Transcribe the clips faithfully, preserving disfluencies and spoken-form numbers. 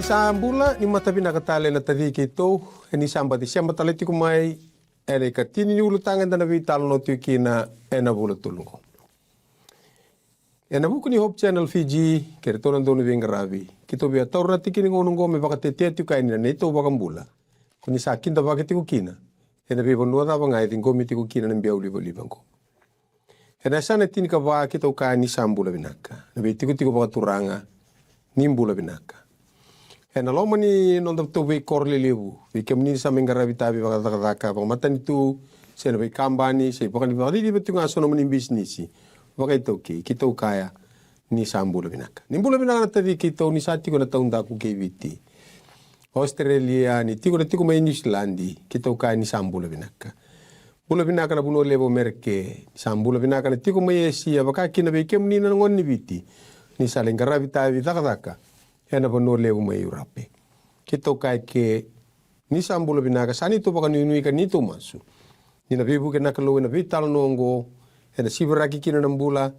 Sa bula, ni mata vinaka tale na taci keitou, e ni sa baci sema tale tiko mai ena ikatini ni ulutaga eda na veitalanoa tiko kina ena vula tolu oqo. Ena vuku ni Hope Channel Fiji kei ratou na dauniveiqaravi, keitou via taura na tikina ni gauna oqo me vakatetea tiko yani na neitou vakabula, ko ni sa kidavaki tiko kina ena veivanua cava ga e ciqomi tiko kina na biau livaliva oqo. Ena yasana e tinikava, keitou kaya ni sa bula vinaka. Na veitikotiko vakaturaga, ni bula vinaka. Ena loma ni noda tou veikoro lelevu, vei kemuni ni sa mai qaravi itavi vakacakacaka vakamatanitu, se na veikabani, se vaka ni vakaciciva tiko ga so na nomuni bisinisi vakaitaukei, keitou kaya ni sa bula vinaka. Ni bula vinaka na taci keitou ni sa tiko na taudaku kei Viti, Australia, ni tiko na tiko mai Niusiladi, keitou kaya ni sa bula vinaka. Bula vinaka na vanua levu o Mereke, ni sa bula vinaka na tiko mai Esia, vaka kina vei kemuni na gone ni Viti ni sa lai qaravi itavi cakacaka ena vanua levu mai Europe. Keitou kaya ke ni sa bula vinaka, sa neitou vakanuinui ka neitou masu ni na veivuke na Kalou ena veitalanoa oqo, ena siviraki kina na bula,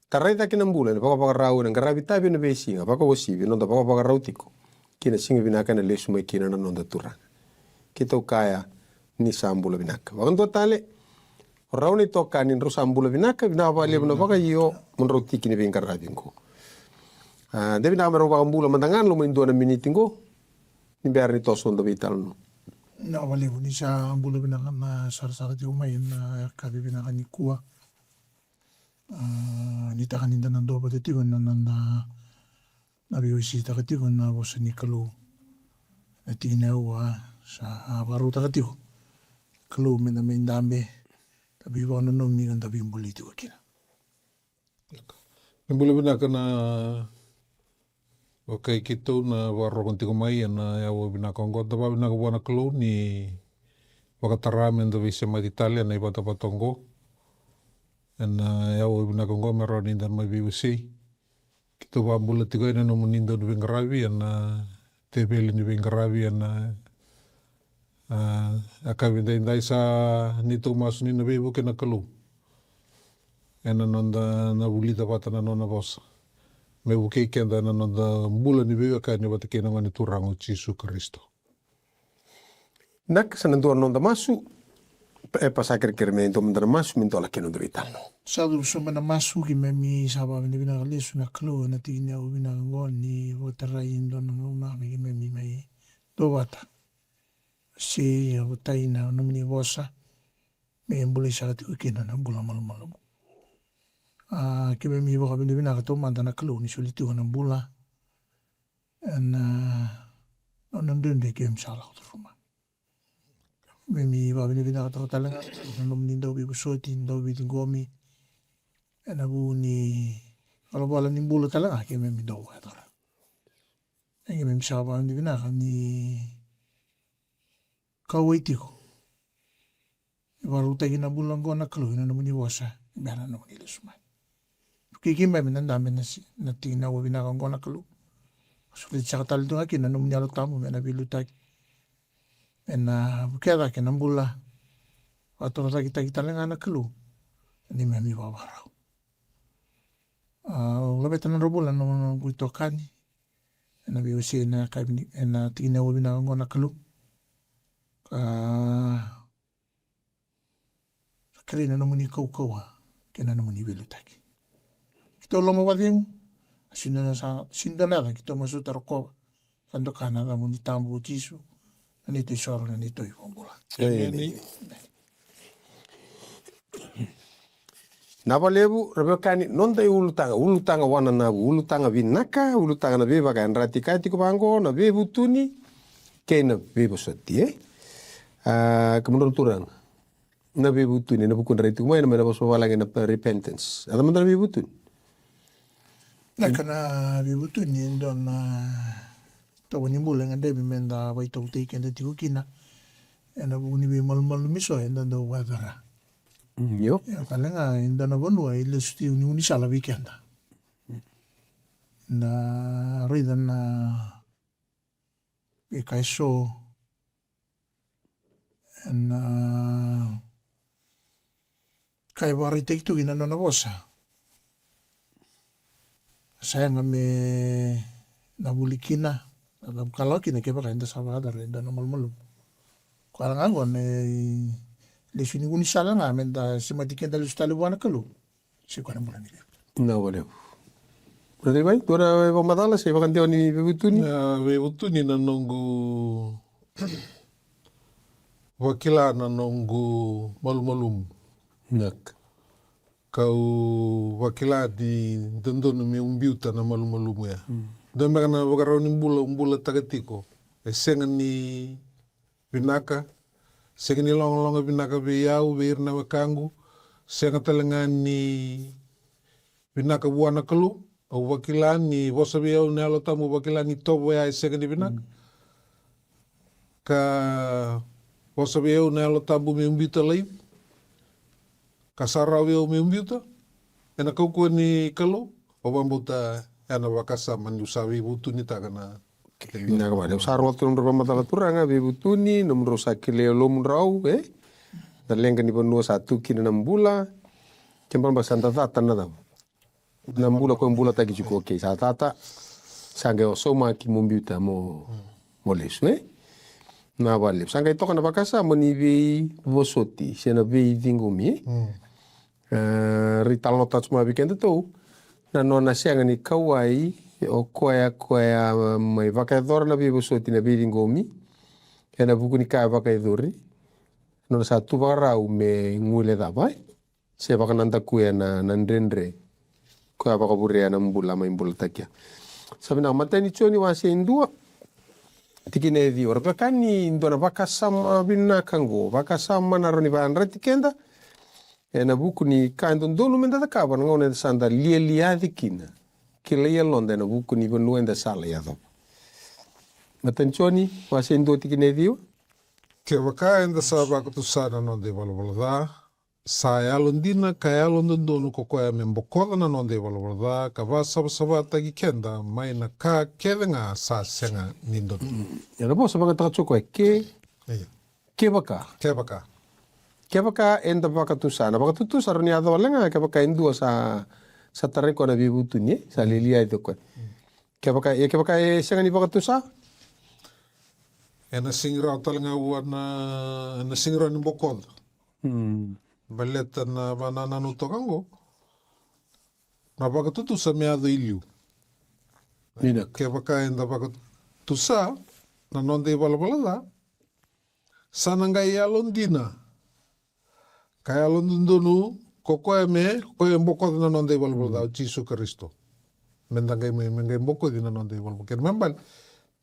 tarai cake na bula ena vakavakarau, ena qaravi itavi ena veisiga, vakauasivi na noda vakavakarau tiko ki na siga vinaka ena lesu mai kina na noda Turaga. Keitou kaya ni sa bula vinaka. Vakadua tale, o rau na itokani, drau sa bula vinaka, vinaka vakalevu na vakaio mo drau tiki ni veiqaravi oqo. A, de vinaka me rau vakabula mada ga na loma ni dua na miniti oqo ni bera ni toso na noda veitalanoa. Vinaka vakalevu, ni sa bula vinaka na sarasara tiko mai ena yakavi vinaka nikua. A, nuitaka ni da na duavata tiko ena noda na veiwaseitaka tiko na vosa ni Kalou. Na tikina e au a sa vakarautaka tiko. Kalou me da mai dabe, da veivakanonomi ka da veibuli tiko kina. Ni bula vinaka na vakai keitou na vakarorogo tiko mai ena yawa vinaka oqo. Da vakavinaka vua na Kalou ni vakatara me da veisemati tale ena ivatavata oqo. Ena yawa vinaka oqo me rawa ni da mai veiwasei. Keitou vakabula tiko ena nomuni dau ni veiqaravi ena teveli ni veiqaravi ena, a, yakavi daidai. Sa neitou masu ni na veivuke na Kalou ena noda na vulica vata na nona vosa me vukei keda ena noda bula ni veiwekani vata kei na Gone Turaga o Jisu Karisito. Vinaka, sa na dua na noda masu. E pa sa kerekere me dua mada na masu me dola kei na noda veitalanoa. Sa cuva sobu na masu. Keimami sa vakavinavinaka lesu na Kalou ena tiki ni yakavi vinaka oqo ni vakatarai e dua na gauna me keimami mai duavata. Se a votai na nomuni vosa me bulai saka tiko kina na bula malumalumu. A, keimami vakavinavinaka taumada na Kalou ni soli tiko na bula ena, a, nona dredre keimami sa lako curuma. Keimami vakavinavinakataka tale ga na nomuni dau veivosoti, dau veiciqomi ena vuku ni valavala ni bula tale ga keimami dau vakayacora. E keimami sa vakavinavinaka ni kauwai tiko e vakarautaki na bula oqo na Kalou ena nomuni vosa, e bera na nomuni lesu mai. Vukei keimami na dabe ena si-, na tiki ni yakavi vinaka oqo na Kalou. Sureti saka tale tu ga kina na nomuni Yalo Tabu me na veiliutaki, me na vukea cake na bula, vakatorocaketaki tale ga na Kalou ena neimami vakavakarau. A, au laveta na nodra bula na noqu itokani ena veiwasei ena yakavi ni, ena tiki ni yakavi vinaka oqo na Kalou. Ka kerei na nomuni kaukauwa kei na nomuni veiliutaki. Keitou loma vakacegu, a sega ni dua na sa-, sega ni dua na yaca keitou masuta, rokova ka doka na yacamuni tabu o Jisu, na neitou isoro, na neitou iVakabula. Emeni. Emeni. Vinaka vakalevu, ra veiwekani, noda iulutaga, ulutaga wananavu, ulutaga vinaka, ulutaga na veivakayadrati, kaya tiko vaqo, na veivutuni kei na veivosoti, e? A, kemudrau na turaga, na veivutuni, na vukudra e tiko mai, na mai na vosa vavalagi na repentance. A cava mada na veivutuni? Na ka na veivutuni e dua na tovo ni bula e gadrevi me da vakaitautaki keda tiko kina ena vuku ni veimalumalumu eso eda dau vakayacora. Mm, io. Ia tale ga e dua na vanua e lesu tiko ni gaunisala vei keda. Da raica na veika eso ena ka e vakaraitaki tu kina na nona vosa. Sa yaga me na vuli kina, Na vakalawa kina kevaka eda sa vakayacora e dua na malumalumu. Koya ga oqo na lesu ni gaunisala ga me da semati keda lesu tale vua na Kalou. Se koya na bula ni levu. Na vakalevu. Brother Ivai, dua na vakamacala se vakadewa ni veivutuni? Na veivutuni na noqu vakila na noqu malumalumu. Naka. Kau vakila ni dodonu meu biuta na malumalumu ya. Dua beka na vakarau ni bula au bulataka tiko e sega ni vinaka, sega ni logaloga vinaka vei au, vei ira na wekaqu, sega tale ga ni vinaka vua na Kalou. Au vakila ni vosa vei au na Yalo Tabu, au vakila ni tovo ya e sega ni vinaka. Ka vosa vei au na Yalo Tabu meu biuta laivi. Ka sa rawa vei au meu biuta ena kaukauwa ni Kalou. Au vakabauta ena vakasama niu sa veivutunitaka na. Vinaka vakalevu. Sa rogoca tu nomudrau vakamacala turaga, veivutuni, nomudrau sa kilai lomudrau, e? Na leqa ni vanua sa tu kina na bula. Ke balabala sa da cata na cava? Na bula ko bulataki tiko, okei, sa cata. Sa qai o saumaki mo biuta mo, mo lesu, e? Na vakalevu. Sa qai toka na vakasama ni veivosoti, se na veiciqomi, e? E, raitalanoataka tu mai vei kedatou na nona sega ni kauwai o koya, koya mai vakayacora na veivosoti, na veiciqomi, ena vuku ni ka e vakayacori, nona sa tu vakarau me guilecava, e? Se vakanadakuya na, na dredre koya vakavurea na bula mai bulatakia. Sa vinaka, matai ni Joni wase e dua, tikina e ciwa. Ra veka ni dua na vakasama vinaka oqo, vakasama na rawa ni vakayadrati keda ena vuku ni ka e dodonu meda cakava na gauna eda sa da lialiaci kina. Kilai yaloda ena vuku ni vanua eda sa lai yacova. Matai ni Joni wase e dua, tikina e ciwa. Kevaka eda sa vakatusa na noda ivalavala ca, sa yalodina ka yalododonu ko koya me bokoca na noda ivalavala ca, ka vakasavasavataki keda mai na ka kece ga sa sega ni dodonu. Ena vosa vakayagataka tiko koya, ke, kevaka. Kevaka. Kevaka eda vakatusa. Na vakatutusa rawa ni yaco wale ga kevaka e dua sa, sa tarai koya na veivutuni, e? Sa lialiaci koya. Kevaka, e, kevaka e sega ni vakatusa, ena sega ni rawa tale ga vua na, ena sega ni rawa ni bokoca. Baleta na vanananu toka oqo, na vakatutusa me yaco i liu. Kevaka eda vakatusa na noda ivalavala ca, sa na qai yalodina ka yalododonu ko koya me, koya e bokoca na noda ivalavala ca, o Jisu Karisito. Meda qai mai, me qai bokoci na noda ivalavala. Kena ibalebale,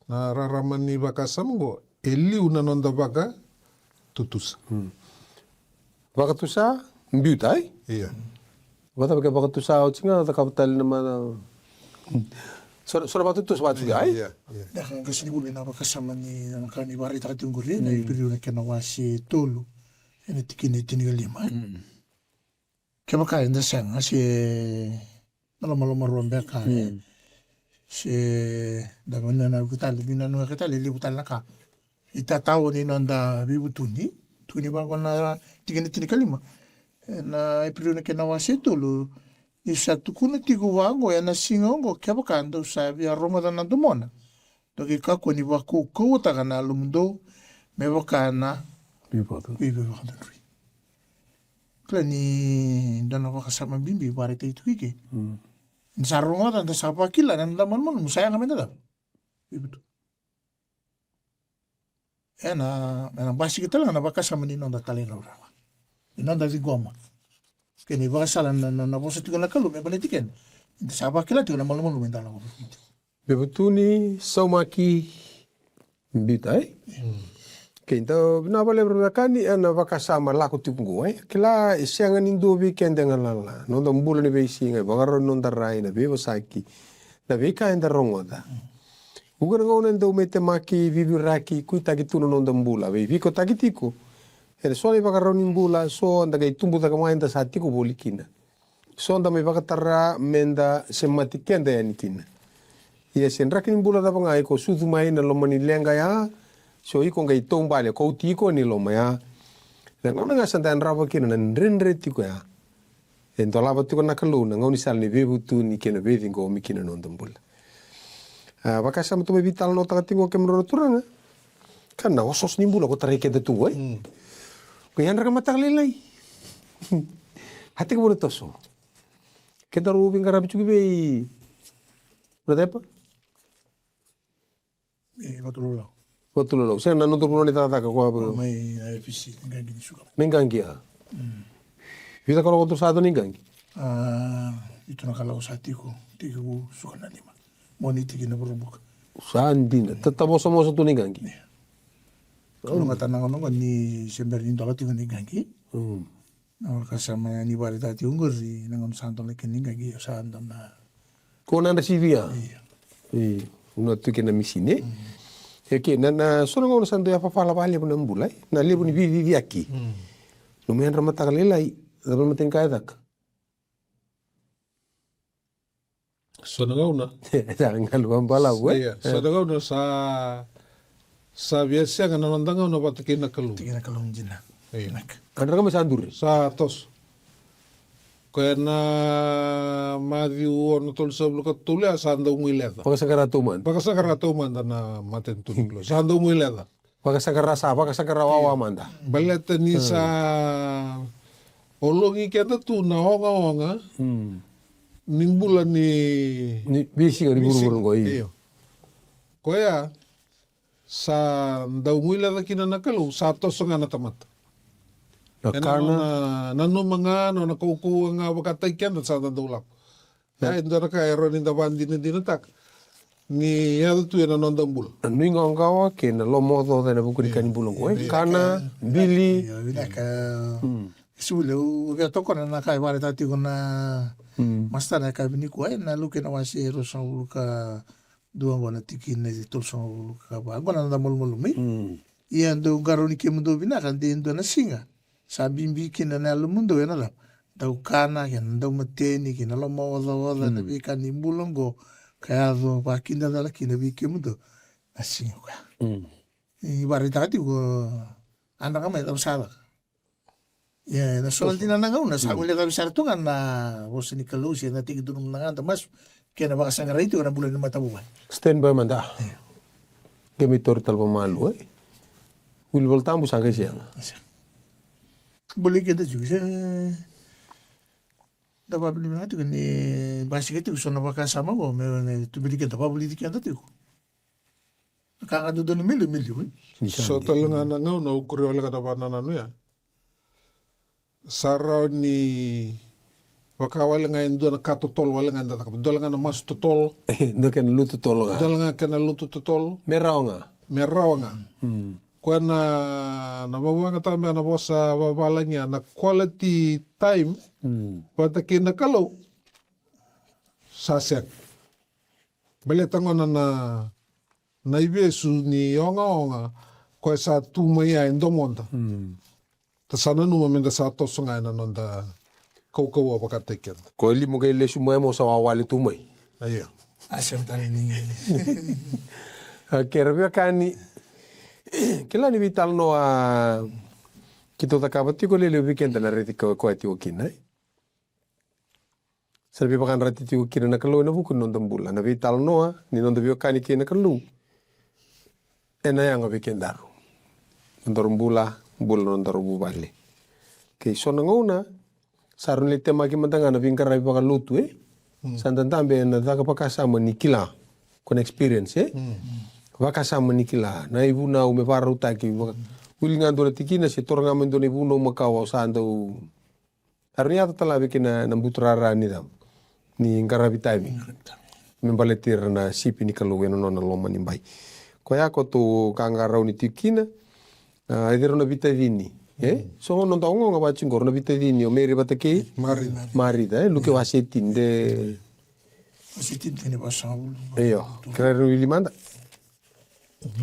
na rarama ni vakasama oqo, e liu na noda vakatutusa. Vakatusa, biuta, e? Ia. Vakacava ke vakatusa oti ga, cakava tale na mana. So, so na vakatutusa vaka tiko, e? Ia, ia. Na ka qase ni vuli na vakasama ni, na ka ni vakaraitaka tiko qori, na Iperiu na kena wase tolu, ena tikina e tinikalima, e? Kevaka eda sega, se na lomalomarua beka, e? Se da vanua na vuku tale, vinanua ka tale, levu tale na ka. Itatau ni noda veivutuni, tukuni vaqo na tikina tinikalima. Ena Iperiu na kena wase tolu, ni sa tukuna tiko vaqo, ena siga oqo, kevaka dou sa via rogoca na domona, dou qai kakua ni vakaukauwataka na yalomudou me vaka na veivakadrodroi. Kila ni dua na vakasama bibi vakaraitaki tu kei ke. Ni sa rogoca, da sa vakila na noda malumalumu, sa yaga meda cava? Veivutuni. Ena, ena basika tale ga na vakasama ni noda talairawarawa, ni noda ciqoma kei na ivakasala na, na, na vosa tiko na Kalou me baleti keda. Eda sa vakila tiko na malumalumu eda lako tiko. Veivutuni, saumaki, biuta, e? Kei, da vinaka vakalevu ra wekani ena vakasama lako tiko oqo, e? Kila e sega ni dua vei keda e galala. Noda bula ni veisiga, ivakarau ni noda rai, na veivosaki, na veika eda rogoca. Vuqa na gauna e dau mai temaki, viviraki, kuitaki tu na noda bula, veivikotaki tiko ena so na ivakarau ni bula, so da qai tubu cake mai, da sa tiko voli kina. So da mai vakatara meda semati keda yani kina. Ia se draki ni bula cava ga iko sucu mai na loma ni leqa ya, so iko qai taubale, kauti iko ni loma ya. Na gauna ga sa da yadrava kina na dredre tiko ya, e dolava tiko na Kalou na gaunisala ni veivutuni kei na veiciqomi ki na noda bula. A, vakasama tu mai veitalanoataka tiko kemudrau na turaga. Ka na osooso ni bula ko tarai keda tu, e? Mm. Ko yadra ka mataka lailai. A tekivu na toso. Kedaru veiqaravi tiko vei Brother Epa? E, Vatulaulau. Vatulaulau. Sega na nodaru vanua ni cakacaka ko a mai na F C, ni qaqi ni suka. Ni qaqi, a? Mm. Vica kaloko tu sa yaco ni qaqi? A, vitu na kaloko sa tiko, tekivu suka na lima. Mo ni tiki na vurabuka. Sa dina. Ta, ta mosamosa tu ni qaqi. Ia. Kalougata na gauna qo ni se bera ni dola tiko ni qaqi. Mm. Na vakasama ni vakaraitaka tiko qori, na gauna sa dola kina ni qaqi, sa dau na. Ko na dra sivia. Io. E, na tu kina misini, e? Mm. E ke, na, na so na gauna sa dau yafafala vakalevu na bula, e? Na levu ni veiciciyaki. Mm. Nomu yadra mataka lailai, cava na matai ni ka e caka? So na gauna. Sa galu vabalavu, e? Ia, so na gauna sa, sa via sega na noda gauna vata kei na Kalou. Vata kei na Kalou dina. Ia. Vinaka. Yadra ga mai sa duri. Sa toso. Koya na Maciu ono tolusagavulu ka tolu, a sa dau guileca. Vakasaqara taumada. Vakasaqara taumada na matanitu ni Kalou. Sa dau guileca. Vakasaqara sa, vakasaqara wawa mada. Baleta ni sa ologi keda tu na ogaoga ni bula ni, ni veisiga ni vuravura qo, io. Koya sa dau guileca kina na Kalou, sa toso ga na tamata. Na kana. Nona nanuma ga, nona kaukauwa ga vakataki keda sa da dau lako. Ia, e dua na ka e rawa ni da vakadinadinataka ni yaco tu ena noda bula. Na nuiqawaqawa kei na lomaocaoca ena vuku ni ka ni bula oqo, e? Kana, bili. Io, vinaka. Sivuli, au via tokona na ka e vakaraitaka tiko na masitara na yakavi nikua, ena Luke na wase e ruasagavulu ka dua, qo na tikina e tolusagavulu ka va. Qo na noda malumalumu, e? Ia dou qarauni kemudou vinaka, de dua na siga sa bibi kina na yalomudou ena cava? Dau kana, kei na dau mateni, kei na lomaocaoca, na veika ni bula oqo, ka yaco vakidacala kina vei kemudou na siga koya. Mm. Ni vakaraitaka tiko, a, yadra ga mai cava sa caka. Ia, na so na dina na gauna, sa guilecavi sara tu ga na vosa ni Kalou, se na tekiduru na gada masu, kei na vakasaqarai tiko na bula ni matavuvale. Stand by mada. Io. Qai mai tauri tale vakamalua, e? Wili Vola Tabu sa qai sega. Sa. Buli keda tiko, se da vavili vinaka tiko ni basika tiko so na vakasama qo, me, me tubili keda, vavulici keda tiko. Ka ga dodonu me liu, me liu, e? So tale ga na gauna au kuria wale ga na vakanananu ya. Sa rawa ni vaka wale ga e dua na ka totolo wale ga eda cakava. Dua wale ga na masu totolo. Dua kena lutu totolo ga. Dua wale ga kena lutu totolo. Me rawa ga. Me rawa ga. Mm. Koya na, na vakayagataka me na vosa vavalagi ya, na quality time vata kei na Kalou. Sa sega. Baleta gona na, na ivesu ni ogaoga koya sa tu mai ya e domoda. Mm. Da sa nanuma me da sa toso ga ena noda kaukauwa vakataki keda. Ko limu qai lesu mai mo sa wawale tu mai. Io. A, sega tale ni. A, kei ira veiwekani, kila ni veitalanoa keitou cakava tiko, lewe levu vei keda na raici koya tiko kina, e? Sa na veivakayadrati tiko kina na Kalou ena vuku ni noda bula. Na veitalanoa ni noda veiwekani kei na Kalou ena yaga vei kedaru. Nodaru bula, bula nodaru vuvale. Kei so na gauna sa rawa ni lai temaki mada ga na veiqaravi vakalotu, e? Mm. Sa dadabe ena caka vakasama ni kila. Ko na experience, e? Mm. Vakasama ni kila. Na ivunau me vakarautaki. Vaka-, wili ga dua na tikina se toro ga mai dua na ivunau makawa, au sa dau Sa rawa ni yaco tale ga vei keda na buturara ni cava, ni qaravi tavi. Qaravi tavi. Me baleti ira na sipi ni Kalou ena nona loma ni bai. Koya kotou qaqarauni tiko kina. A, e cei rau na veitacini, e? Mm. So noda ogaoga vaka tiko qo, rau na veitacini o Meri vata kei Marica. Marica, e? Luke wase tini de. Wase tini, tikina vasagavulu. Io, kerea ni wili mada.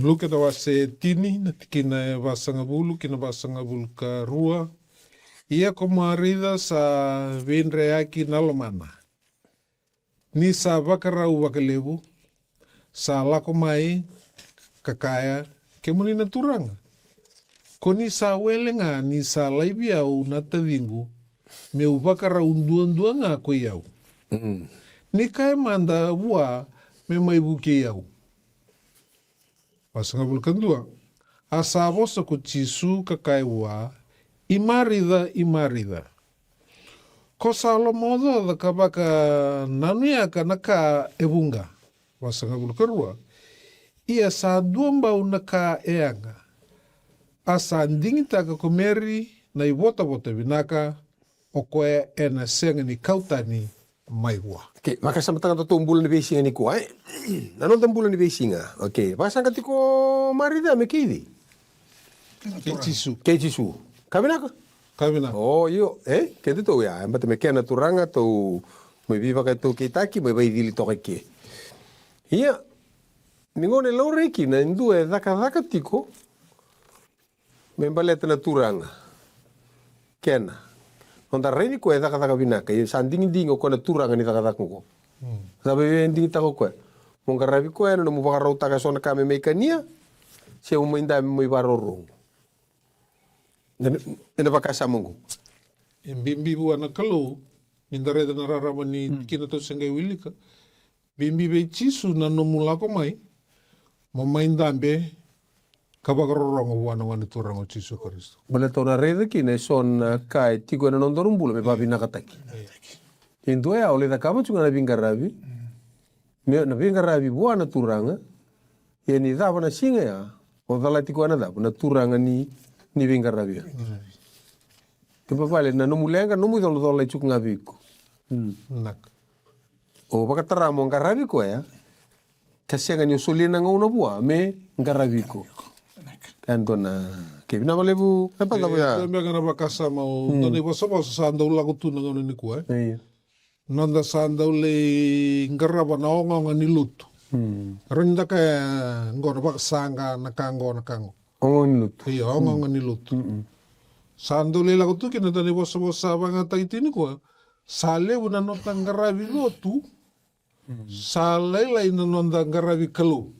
Luke na wase tini, na tikina e vasagavulu ki na vasagavulu ka rua. Ia ko Marica sa veidreyaki na lomana, ni sa vakarau vakalevu, sa lako mai ka kaya, kemuni na Turaga, ko ni sa wele ga ni sa laivi au na taciqu, meu vakarau duadua ga ko i au. Mm. Ni kaya mada vua me mai vukei au. Vasagavulu ka dua. A sa vosa ko Jisu ka kaya vua, I Marica, I Marica, ko sa lomaocaoca ka vakananuyaka na ka e vuqa. Vasagavulu ka rua. Ia sa dua bau na ka e yaga. A sa digitaka ko Meri na ivotavota vinaka, o koya ena sega ni kau tani mai vua. Okay, vakasamataka datou bula ni veisiga nikua, e? Na noda bula ni veisiga. Okay, vakasaqa tiko Marica me kei cei? Kei Jisu. Kei Jisu. Ka vinaka? Ka vinaka. O, io, e? Kei datou ya, e bata me kena Turaga, tou mai veivakaitaukeitaki, mai vaicili toka i ke. Ia, ni gauna e laurai kina e dua e cakacaka tiko me baleta na Turaga. Kena. Noda rai ni koya e cakacaka vinaka, ia sa digidigi o koya na turaga ni cakacaka oqo. Cava e digitaka o koya? Mo qaravi koya ena nomu vakarautaka eso na ka me mai kania, se mo mai dabe mo mai vakarorogo. Ena, ena vakasama oqo. E bibi vua na Kalou, ni da raica na rarama ni tikina tou se qai wilika. Bibi vei Jisu na nomu lako mai, mo mai dabe ka vakarorogo vua na Gone Turaga o Jisu Karisito. Baleta o na raica kina eso na ka e tiko ena nodaru bula me vavinakataki. E dua ya o lai cakava tu ga na veiqaravi, me na veiqaravi vua na Turaga. Ia ni cava na siga ya, o calati koya na cava? Na turaga ni, ni veiqaravi ya. Kena ibalebale na nomu leqa, nomu icolacola e tiko ga vei iko. O vakatara mo qaravi koya, ka sega ni o solia na gauna vua me qaravi iko. E dua na, kei vinaka vakalevu, e pa cava ya. E dua beka na vakasama, o dua na ivosavosa sa dau lako tu na gauna nikua, e? Io. Noda sa dau lai qarava na ogaoga ni lotu. Rau ni da kaya qo na vakasaqa, na ka qo, na ka qo. Ogaoga ni lotu. Io, ogaoga ni lotu. Sa dau lai lako tu kina dua na ivosavosa vakayagataki tiko nikua. Sa levu na noda qaravi lotu. Sa lailai na noda qaravi Kalou.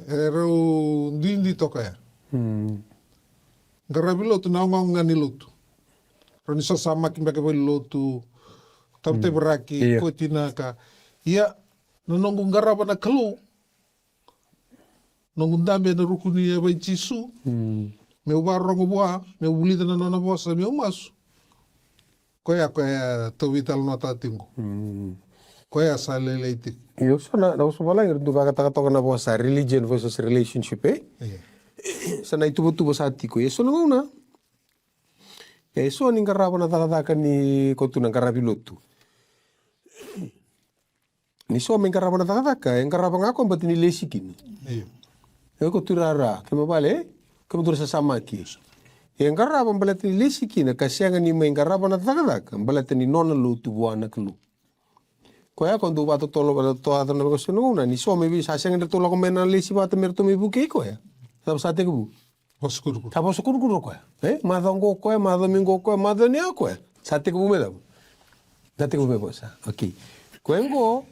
E rau duidui toka ya. Qaravi lotu na ogaoga ni lotu. Rau ni sasamaki beka vale ni lotu, tavitaviraki, io, koti na ka. Ia, na noqu qarava na Kalou, noqu dabe ena ruku ni yava i Jisu, meu vakarorogo vua, meu vulica na nona vosa, meu masu. Koya, koya tou veitalanoataka tiko. Koya sa lailai tiko. Io, so na, na vosa valagi, era dau vakataka toka na vosa religion versus relationship, e? Io. Sa na ituvatuva sa tiko. Ia so na gauna, e so ni qarava na cakacaka ni ko tu na qaravi lotu. Ni so mai qarava na cakacaka, e qarava ga koya baleta ni lesi kina. Io. E ko tu rara, kei mai vale, e? Kei mai tu ra sasamaki. E qarava baleta ni lesi kina, ka sega ni mai qarava na cakacaka baleta ni nona lotu vua na Kalou. Koya ko dau vakatotolo, vakatotolo na vakaso na gauna, ni so mai vei sa sega ni ratou lako mai na lesi vata me ratou mai vukei koya. Cava sa tekivu? Vosa kurukuru. Sa vosa kurukuru o koya. E? Macawa qo o koya, macawa mai qo o koya, macawa ni o koya. Sa tekivu me cava? Sa tekivu me vosa. Okay. Koya qo,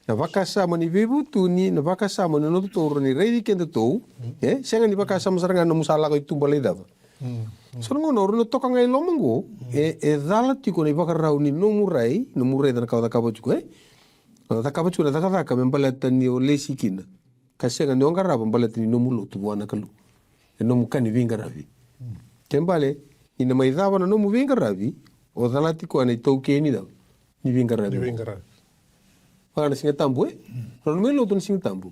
na vakasama ni veivutuni, na vakasama ni nodatou rawa ni raici kedatou. E? Sega ni vakasama sara ga na nomu sa lako i tuba lai cava. So na gauna o rawa ni toka ga i loma qo, e, e cala tiko na ivakarau ni nomu rai, nomu raica na ka o cakava tiko, e? O cakava tiko na cakacaka me baleta ni o lesi kina. Ka sega ni o qarava baleta ni nomu lotu vua na Kalou. E nomu ka ni veiqaravi. Kena ibalebale, ni na mai cava na nomu veiqaravi, o calati koya na itaukei ni cava? Ni veiqaravi. Ni veiqaravi. Vaka na Siga Tabu, e? Rau na mai lotu na Siga Tabu.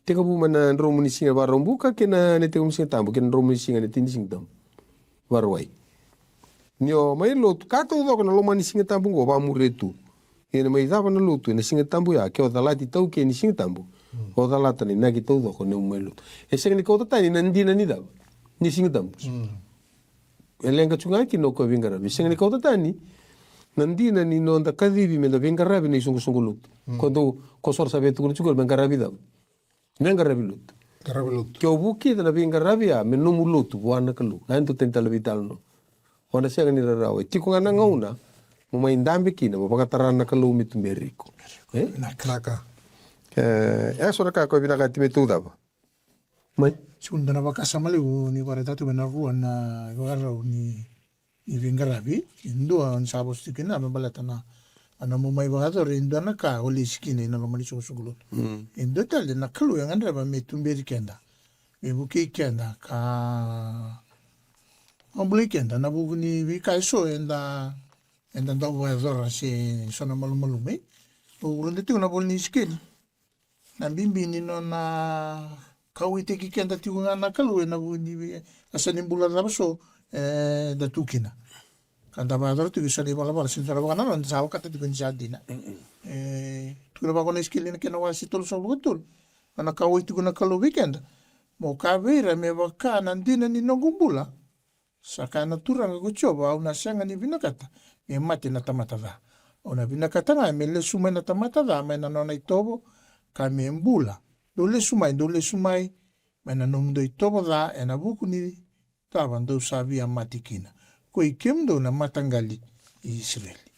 Tekivu mai na dromu ni siga Vakaraubuka, kei na, na tekivu ni Siga Tabu, kei na dromu ni siga na tini ni Siga Tabu. Vakarauwai. Ni o mai lotu, ka taucoko na loma ni Siga Tabu qo, vakamuria tu. Ia ni mai cava na lotu ena Siga Tabu ya, ke o calati itaukei ni Siga Tabu. O calata na inaki taucoko ni o mai lotu. E sega ni kauta tani na dina ni cava? Ni Siga Tabu. E leqa tu ga kina o koya veiqaravi. E sega ni kauta tani na dina ni noda kacivi meda veiqaravi na isoqosoqo lotu. Ko dou, ko soro sa via tukuna tiko me qaravi cava? Me qaravi lotu. Qaravi lotu. Ke o vukica na veiqaravi ya me nomu lotu vua na Kalou. A, e dua tani tale veitalanoa. O na sega ni rarawa. E tiko ga na gauna mo mai dabe kina, mo vakatara na Kalou me tuberi iko. E? Vinaka. E, e so na ka ko vinakati me tou cava? Mai. Sega ni dua na vakasama levu ni vakaraitaka tu mai na rua na ivakarau ni ni veiqaravi, e dua ni sa vosa tiko kina me baleta na, A nomu mai vakayacora e dua na ka o lesi kina ina loma ni soqosoqo lotu. E dua tale na Kalou e gadreva me tuberi keda, me vukei keda ka vakabulai keda ena vuku ni veika eso eda, eda dau vakayacora se so na malumalumu. Au raica tiko na ivola ni Isikeli, na bibi ni nona kauwaitaki keda tiko ga na Kalou ena vuku ni veika eso ni bula cava so eda tu kina. Ka da vakayacora tiko eso na ivalavala se da sa na vakanananu, da sa vakata tiko ni sa dina. E tukuna vaka na Isikeli na kena wase tolusagavulu ka tolu, nona kauwai tiko na Kalou vei keda: Mo kaya vei ira me vaka na dina ni noqu bula, sa kaya na Turaga ko Jiova, au na sega ni vinakata me mate na tamata ca. Au na vinakata ga me lesu mai na tamata ca mai na nona itovo, ka me bula, dou lesu mai, dou lesu mai mai na nomudou itovo ca, ena vuku ni cava dou sa via mate kina, koi kemudou na mataqali i Isireli.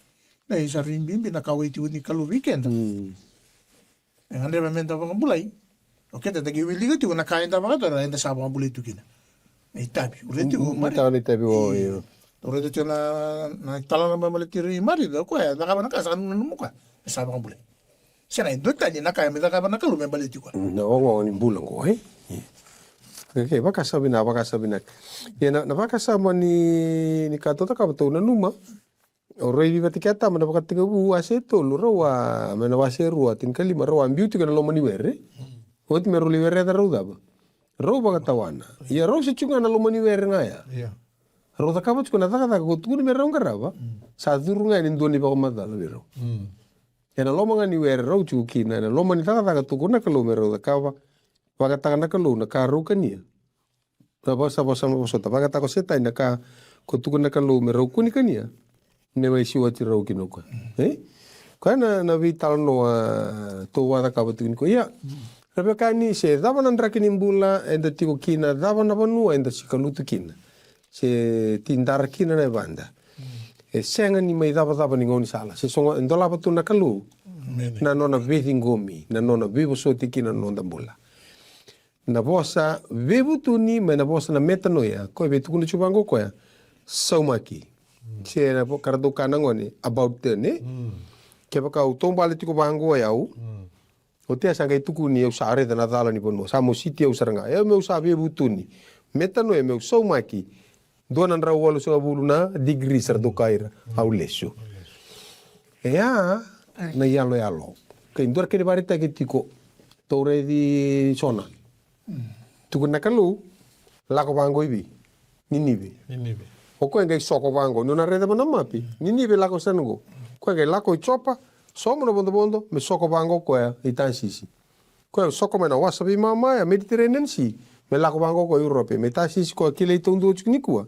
Na isa rui bibi na kauwai tiko ni Kalou vei keda. E gadreva meda vakabulai. O keda da qai wilika tiko na ka eda vakayacora, eda sa vakabulai tu kina. Na itavi, o raica tiko o Marica. Itavi, o, io. O raica tiko na, na italanoa me baleti Marica, o koya e cakava na ka sa nanuma o koya, e sa vakabulai. Sega, e dua tani na ka me cakava na Kalou me baleti koya. Na ogaoga ni bula oqo, e? Io. Okei, vakasama vinaka, vakasama vinaka. Ia na, na vakasama ni, ni ka tou cakava, tou nanuma. O raici vata kei Atama na Vakatekivu wase tolu, rau a, mai na wase rua, tinikalima, rau a biu tiko ena loma ni were. Oti me rau lai wereca rau cava? Rau vakatawana. Ia rau se tiko ga na loma ni were ga ya. Rau cakava tiko na cakacaka ko tukuna me rau qarava. Sa curu ga yani e dua na ivakamacala vei rau. Ena loma ga ni were rau tiko kina, ena loma ni cakacaka tukuna na Kalou me rau cakava. Vakataka na Kalou na ka rau kania. Na vosa, vosa, vosota, vakataka o Setani na ka ko tukuna na Kalou me rau kua ni kania, me mai siwati rau kina o koya. E? Koya na, na veitalanoa tou a cakava tiko nikua. Ia, na veiwekani, se cava na draki ni bula eda tiko kina, cava na vanua eda sika lutu kina, se tidara kina na yavada, e sega ni mai cavacava ni gaunisala. Se sogo, e dolava tu na Kalou na nona veiciqomi, na nona veivosoti kina na noda bula. Na vosa veivutuni mai na vosa na metanoia, koya veitukuna tiko vaqo koya, saumaki. Se na vo-, ka ratou kaya na gone, about turn, e? Kevaka au taubale tiko vaqo o yau, o tea sa qai tukuni au sa raica na cala ni vanua, sa mositi au sara ga. E au meu sa veivutuni. Metanoia meu saumaki. Dua na drau walusagavulu na degree sa ratou kaya ira, au lesu. E a na iyaloyalo. Kei dua na kena ivakaraitaki tiko. Tou raici Jona. Tukuna na Kalou, lako vaqo i vei? Ninive. O koya qai soko vaqo. Ni o na raica mai na mapi, Ninive lako sara qo. O koya qai lako i Jopa, sauma na vodovodo me soko vaqo o koya i Tasisi. Koya soko mai na wasa veimama ya, Mediterranean Sea, me lako vaqo o koya i Europe, me Tasisi, koya kilai taudua tiko nikua.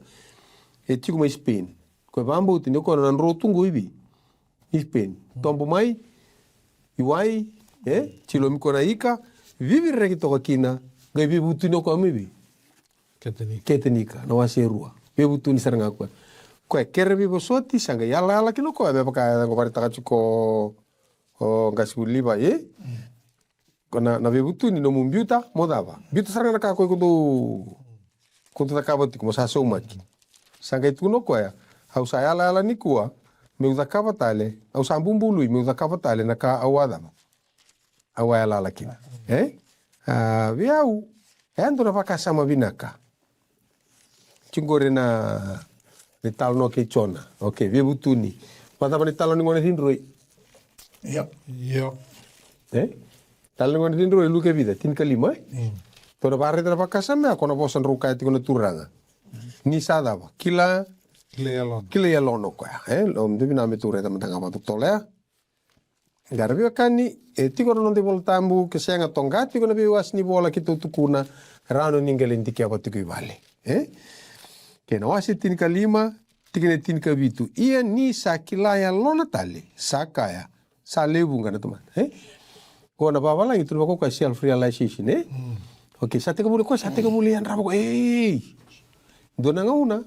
E tiko mai Spain. Koya vakabauta ni o koya na dro tu qo i vei? I Spain. Tobo mai i wai, e, tilomi koya na ika, vivireki toka kina, qai veivutuni o koya mai vei? Kete ni ika. Kete ni ika, na wase e rua. Veivutuni sara ga o koya. Koya kere veivosoti, sa qai yalayala kina o koya, me vaka e qo vakaraitaka tiko o qasenivuli Livai, e? Ko na, na veivutuni, nomu biuta mo cava? Biuta sara ga na ka ko iko dou, ko dou cakava tiko mo sa saumaki. Sa qai tukuna o koya, au sa yalayala nikua meu cakava tale, au sa bubului meu cakava tale na ka au a cava? Au a yalayala kina. E? A, vei au, e a dua na vakasama vinaka. Tiko qori na, na italanoa kei Jona. Okei, veivutuni. Vakacava na italanoa ni gone cidroi? Io. Io. E? Italanoa ni gone cidroi, Luke vica, tinikalima, e? Tou na vakaraica na vakasama ya, ko na vosa drau kaya tiko na Turaga. Ni sa cava? Kila. Kila yalona. Kila yalona o koya. E? Lomada vinaka me tou raica mada ga vakatotolo ya. Qara veiwekani, e tiko na noda iVola Tabu, ke sega toqa tiko na veiwase ni vola keitou tukuna, rawa ni qai lai dikeva tiko i vale. E? Kei na wase tinikalima, tikina e tinikavitu. Ia ni sa kila yalona tale, sa kaya, sa lewe vuqa na tamata. E? Ko na vavalagi, tukuna vaka o koya self realization, e? Okei, sa tekivu, o koya sa tekivu lai yadrava o koya. Ei! Dua na gauna,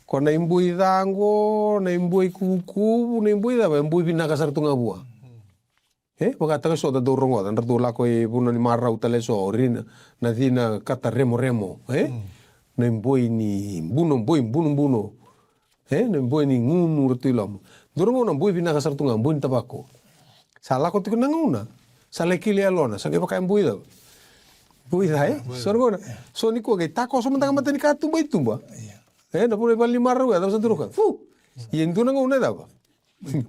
ko na iboi ca qo, na iboi kuvukuvu, na iboi cava, e boi vinaka sara tu ga vua. E, vakataka so da dau rogoca, da dau lako i vanua ni marau tale so, o ira na cina kata remoremo, e? Na iboi ni buno, boi bunobuno. E, na iboi ni gunu ratou i loma. Dua na gauna boi vinaka sara tu ga, boi ni tavako. Sa lako tiko na gauna, sa lai kila e yalona, sa qai vaka e boi cava? Boi ca, e? So na gauna, so nikua qai takoso mada ga mata ni katuba i tuba. E, na vanua i vale ni marau ya, cava sa dua na ka? Fu! Ia e dua na gauna e cava?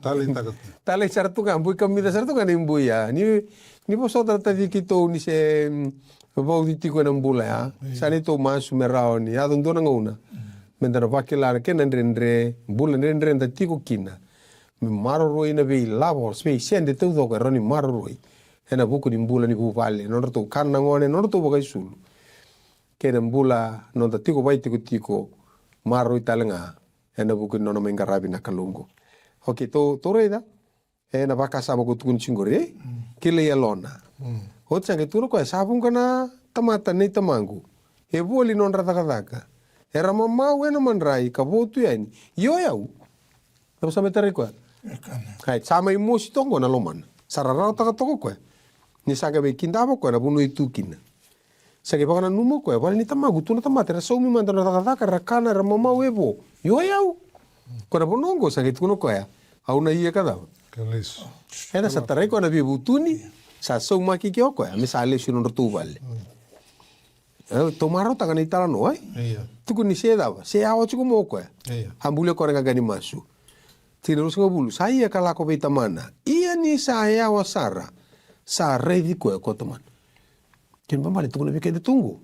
Talei taka tu. Talei sara tu ga, boi kamica sara tu ga na iboi ya. Ni, ni vosota na taci keitou ni se, mm, vauci tiko ena bula ya. Sa neitou masu me rawa ni yaco dua na gauna. Meda na vakila na kena dredre, bula dredre da tiko kina. Me maroroi na veilavo, veisede taucoko e rawa ni maroroi. Ena vuku ni bula ni vuvale, nodratou kana na gone, nodratou vakaisulu. Kei na bula, noda tiko vakaitikotiko, maroroi tale ga. Ena vuku ni nona mai qaravi na Kalou qo. Okei, tou, tou raica. Ena vakasama ko tukuni tiko qori, e? Kilai yalona. Oti sa qai tukuna o koya, sa vuqa na tamata nei tamaqu. E voli nodra cakacaka. Era mamau ena madrai ka vo tu yani. Io yau. Cava sa mai tarai koya? Ai, sa mai mosi toka qo na lomana. Sa rarawataka toka o koya. Ni sa qai mai kidava o koya na vanua e tu kina. Sa qai vakananuma o koya, vale ni tamaqu tu na tamata era saumi mada na cakacaka, era kana, era mamau, e vo. Io yau. Ko na vanua oqo sa qai tukuna o koya, au na ia ka cava? Ka lesu. Ena sa tarai koya na veivutuni, sa saumaki ke o koya me sa lesu i nodratou vale. E, tou marautaka na italanoa, e? Tukuni se cava, se yawa tiko mai o koya. A bulia koya na qaqa ni masu. Tikina ruasagavulu, sa ia ka lako vei tamana. Ia ni sa yawa sara, sa raici koya ko tamana. Kena ibalebale tukuna vei keda tu qo,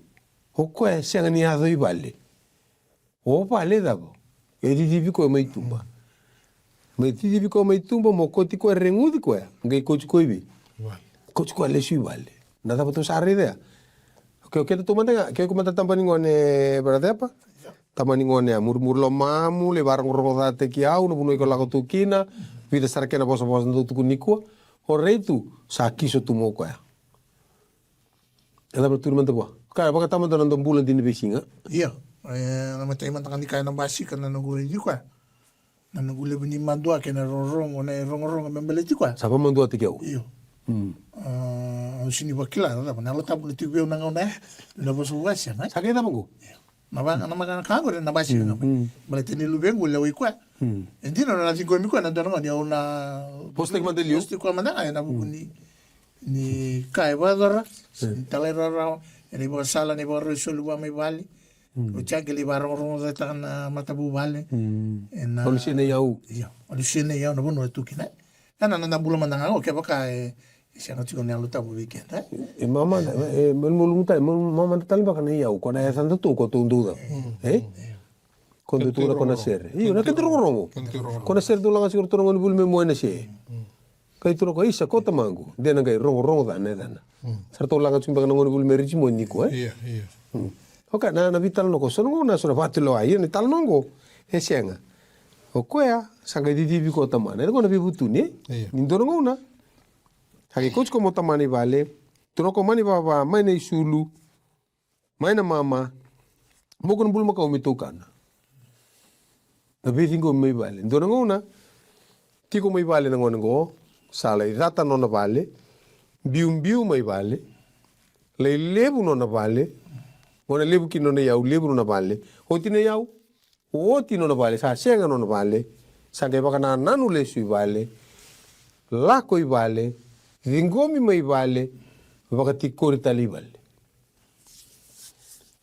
o koya e sega ni yaco i vale. O vale e cava? E cicivi koya mai tuba. Mai cicivi koya mai tuba, mo kauti koya, reguci koya, qai kauti koya i vei? Kauti koya lesu i vale. Na cava tou sa raica ya? Okei, okei, tou mada ga, ke iko mada taba ni gone, Brother Cepa. Taba ni gone ya, murimuri lomamu, lai vakarogorogo cataki au na vanua iko lako tu kina. Vica sara kena vosavosa dau tukuni nikua. O rai tu, sa kiso tu mai o koya. E cava na tukuni mada vua? Ka vakatama dua na dua bula dina veisiga. Io. E, na matai mada ga ni kaya na basika na noqu raici koya. Na noqu levu ni madua kei na rogorogo, na rogorogo me baleti koya. Sa vakamaduataki au. Io. Au sini vakila na cava na Yalo Tabu na tiko vei au na gauna ya. Na vosa vua sega. Sa kai cava qo? Io. Na vaka, na maka na ka qori na basika ga mai. Baleta ni luvequ lewa i koya. E dina na ciqomi koya na dua na gauna ni au na vosataki mada liu. Vosataki koya mada ga ena vuku ni, ni ka e vakayacora, ni talairawarawa, ena ivakasala, na ivakarau e soli vua mai vale. Oti ya qai lai vakarogorogocataka na matavuvale. Ena, o lusia na iyau. Io, o lusia na iyau na vanua e tu kina. Ena noda bula mada ga qo kevaka e, e sega tiko na Yalo Tabu vei keda. E mama, e malumalumu tale, mama tale beka na iyau, ko na yacada tu ko tou dau cava. E? Ko dau tukuna ko na sere. Io, na kena rogorogo. Ko na sere dau laga tiko ratou na gonevuli me moe na se. Kai tu na ko isa ko tamaqu. De na qai rogorogo ca na yacana. Sa ratou laga tiko beka na gonevuli me Richmond nikua, e? Io, io. Oka, na, na veitalanoa ko so na gauna so na vakatulewa, io, na italanoa qo. E sega. O koya, sa qai cicivi ko tamana. E qo na veivutuni, e? Io. Ni dua na gauna. Sa qai kauti ko mo tamana i vale. Tu na ko mani vava, mai na isulu. Mai na mama, mo ko na bulumakau me tou kana. Na veiciqomi mai vale. Dua na gauna, tiko mai vale na gone qo, sa lai cata nona vale, biubiu mai vale, lai levu nona vale, gona levu kina nona iyau, levu nona vale. Oti na iyau, oti nona vale, sa sega nona vale, sa qai vakanananu lesu i vale, lako i vale, ciqomi mai vale, vakatikori tale i vale.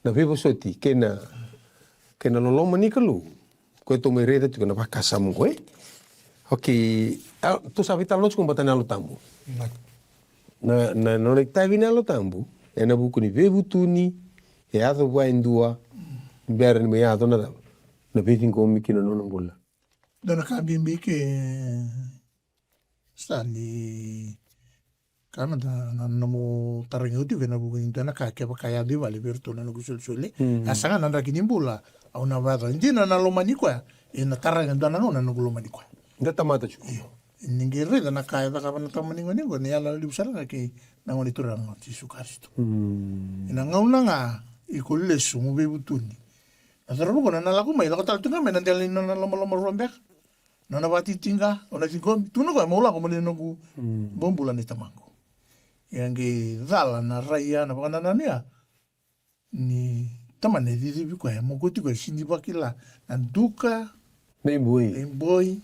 Na veivosoti kei na, kei na loloma ni Kalou. Ko e tou mai raica tiko na vakasama qo, e? Okei, a, tou sa veitalanoa tiko bata na Yalo Tabu. Na, na, na nona itavi na Yalo Tabu, ena vuku ni veivutuni, e yaco vua e dua, bera ni mai yaco na cava? Na veiciqomi kina nona bula. Dua na ka bibi ke sa ni Ka na, na, na nomu tarogi au tiko ena vuku ni dua na ka kevaka e yaco i vale vei iratou na noqu solisoli. A sega na draki ni bula, au na vakayaco. E dina na lomani koya, ena taroga e dua na gauna na noqu lomani koya. Da tamata tiko. Io. Ni qai raica na ka e cakava na tama ni gone qo, na yalo levu sara ga kei na Gone Turaga o Jisu Karisito. Ena gauna ga iko lesu mo veivutuni. Na cauravou qo na lako mai, lako tale tu ga mai na dela ni nona lomaloma rua beka. Nona vakatitiqa, o na ciqomi, tukuna o koya, meu lako mo lai noqu bobula nei tamaqu. Ia qai cala na rai ya, na vakanananu ya. Ni tamana e cicivi koya, e mokoti koya, sini vakila na duka, na iboi, na iboi.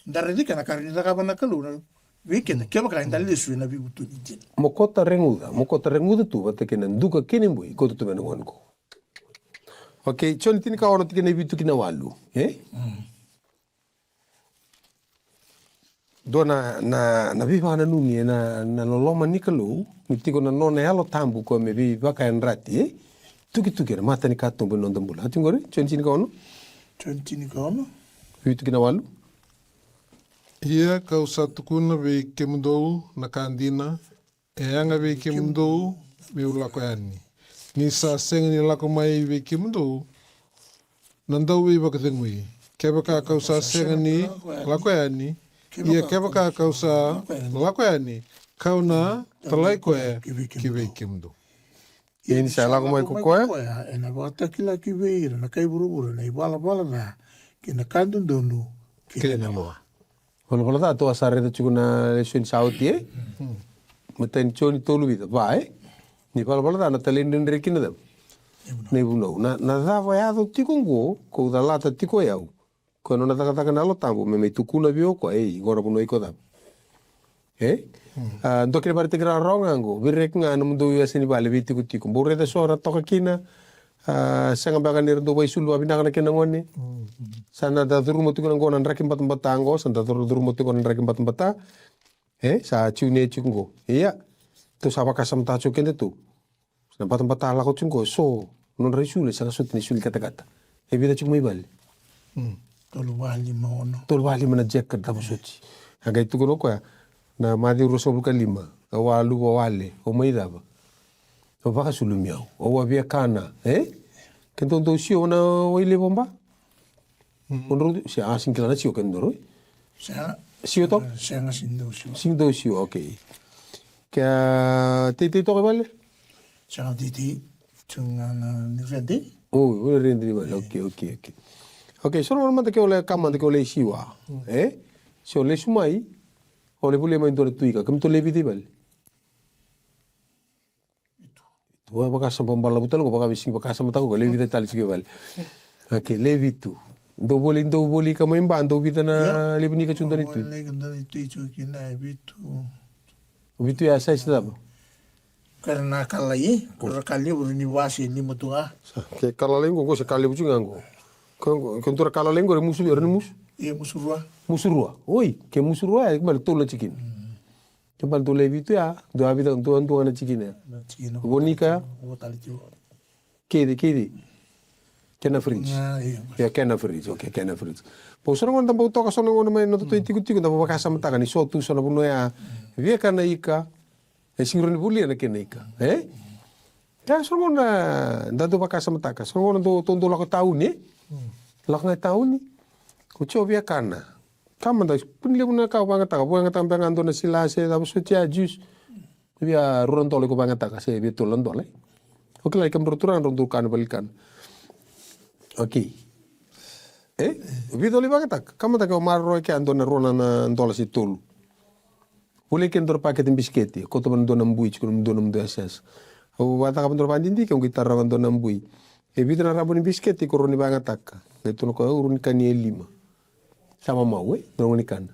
Da raica kina na ka rawa ni cakava na Kalou na vei keda kevaka eda lesu ena veivutuni dina. Mo kota reguca, mo kota reguca tu vata kei na duka kei na iboi ko tu mai na gone ko. Okay, Joni tinikaono tikina e vitu ki na walu. E? Dua na, na, na veivakananumi ena, na loloma ni Kalou, me tiko na nona Yalo Tabu ko me veivakayadrati, e? Tukituki ena mata ni katuba ni noda bula. A tiko qori, Joni tinikaono? Joni tinikaono. Vitu ki na walu. Ia ka'u sa tukuna vei kemudou na ka dina, e yaga vei kemudou me'u lako yani. Ni sa sega ni lako mai vei kemudou na dauveivakacegui, kevaka ka'u sa sega ni lako yani, ia kevaka ka'u sa lako yani, ka'u na talai koya ki vei kemudou. Ia ni sa lako mai ko koya, ena vakatakila ki vei ira na kai vuravura na ivalavala ca kei na ka dodonu kei na lewa. Valavala ca tou a sa raica tiko na lesoni sa oti, e? Matai ni Joni tolu vica, va, e? Ni valavala ca na talaidredre kina cava? Na ivunau. Na, na cava e yaco tiko qo, ko calata tiko e au. Ko nona cakacaka na Yalo Tabu, me mai tukuna vei o koya, ei, qo na vanua iko cava. E? A, dua kina vakaraitaki rawarawa ga qo, vei reki ga na mudou yasa ni vale, veitikotiko. Bau raica so ra toka kina, a, sega beka ni ra dau vakaisulu vakavinaka na kena gone. Sa na da curuma tiko na qo na draki batabata qo, sa da curu-, curuma tiko na draki batabata. E, sa tiune tiko qo. Ia, tou sa vakasamataka tiko keda tou. Na batabata lako tiko qo, so, nodra isulu, e sega soti na isulu katakata. E vica tiko mai vale? Tolu va lima ono. Tolu va lima na jacket cava soti. A qai tukuna o koya, na Maciu ruasagavulu ka lima, a walu vawale, o mai cava? O vakasulumi au, o a via kana, e? Keda dau sio na wai levu ba? O drau, se a sigi kila na sio keda dau, e? Sega. Sio toka? Sega, sigi dau sio. Sigi dau sio, okay. Ke a teitei toka i vale? Sega teitei. Tu ga na ni redi. O, o redi ni vale. Okay, okay, okay. Okay, so na mada ke o lai ka mada ke o lai siwa. E? Se o lesu mai, o lai volia mai dua na tui ka. Kemudou lai vica i vale? Tou a vakasama balavu tale qo, vaka me sigi vakasamataka qo, lai vica tale tiko i vale. Okay, lai vitu. Dou voli, dou voli ka mai ba, dou vica na levu ni ka tiko dua ni tui? Lai ka dua ni tui tiko kina e vitu. Vitu ya size cava? Ka na ka lai, ko ra ka levu ni vasi lima tu ga. Sa, ke ka lalai qo, qo se ka levu tiko ga qo. Ko, ko, ko dua ra ka lalai qo, re musu, re ni musu? Ia musu rua. Musu rua. Oi, ke musu rua, e, ke bale tolu na tikina. Ke bale dou lai vitu ya, dou a vica, dou a dua ga na tikina ya. Na tikina. Vonika ya? Vo tale tiko. Keici, keici. Kena fridge. Ia, kena fridge, okay, kena fridge. Po so na gauna da bau toka so na gauna mai na noda itikotiko, da vakasamataka ni so tu so na vanua ya. Via kana ika, e sigi rawa ni volia na kena ika, e? Ia so na gauna da dau vakasamataka, so na gauna dou, dou lako tauni, e? Lako ga tauni. Ko tio via kana. Ka mada, kua ni levu na ka o vagataka, vagataka beka ga dua na sila se cava soti ya, juice. Via rua na dola iko vagataka, se via tolu na dola, e? O kila i kemudrau turaga drau dau kana vale ni kana. Okay. E? Vica o lai vagataka, ka mada ke o maroroya kea dua na rua na dola se tolu. Volia kina dua na pakete bisikete, kauta mai na dua na bui, tiko na dua na dua yasayasa. Au vakacakava dua na vakadidike, au qai tara ga dua na bui. E vica na raba ni bisikete iko rawa ni vagataka? Qai tukuna o koya, au rawa ni kania e lima. Sa mamau, e? Dua na gone ni kana.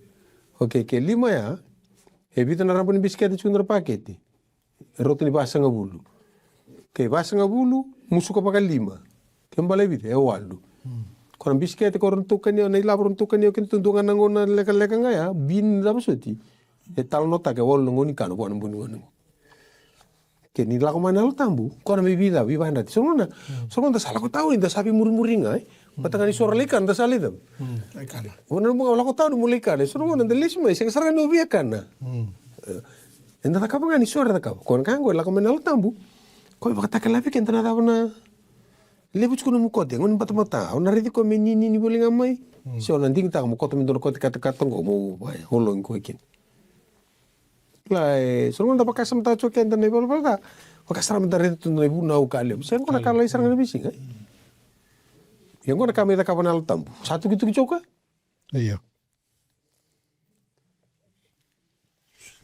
Okay, ke lima ya, e vica na raba ni bisikete tiko na pakete? E rauta ni vasagavulu. Okay, vasagavulu, musuka vakalima. Ke bale vica, e walu. Ko na bisikete ko rawa ni tou kania, na ilavo rawa ni tou kania, ke tou dua ga na gauna lekaleka ga ya, bini cava soti. E talanoataka e walu na gone ni kana vua na bui ni gone qo. Ke ni lako mai na Yalo Tabu, ko na mai vica, veivayadrati. So na gauna, so na gauna da sa lako tauni, da sa veimurimuri ga, e? Vata ga ni so ra lai kana, da sa lai cava? Lai kana. Vua na buka lako tauni mo lai kana, so na gauna da lesu mai, sega sara ga ni o via kana. E, eda cakava ga ni so era cakava. Ko na ka qo, lako mai na Yalo Tabu. Ko vakatakila vei keda na cava na levu tiko nomu kote, gone batabata. Au na raici koya me ninini voli ga mai. Se o na digitaka mo koto me dua na kote katakata qo, mo, e, ologi koya kina. Kila, e, so na gauna da vakasamataka tiko keda na ivalavala ca. Vaka sara me da raica tu na ivunau ka levu. Se qo na ka lai sara ga na veisiga, e? Ia qo na ka mai cakava na Yalo Tabu. Sa tukituki tiko koya? Io.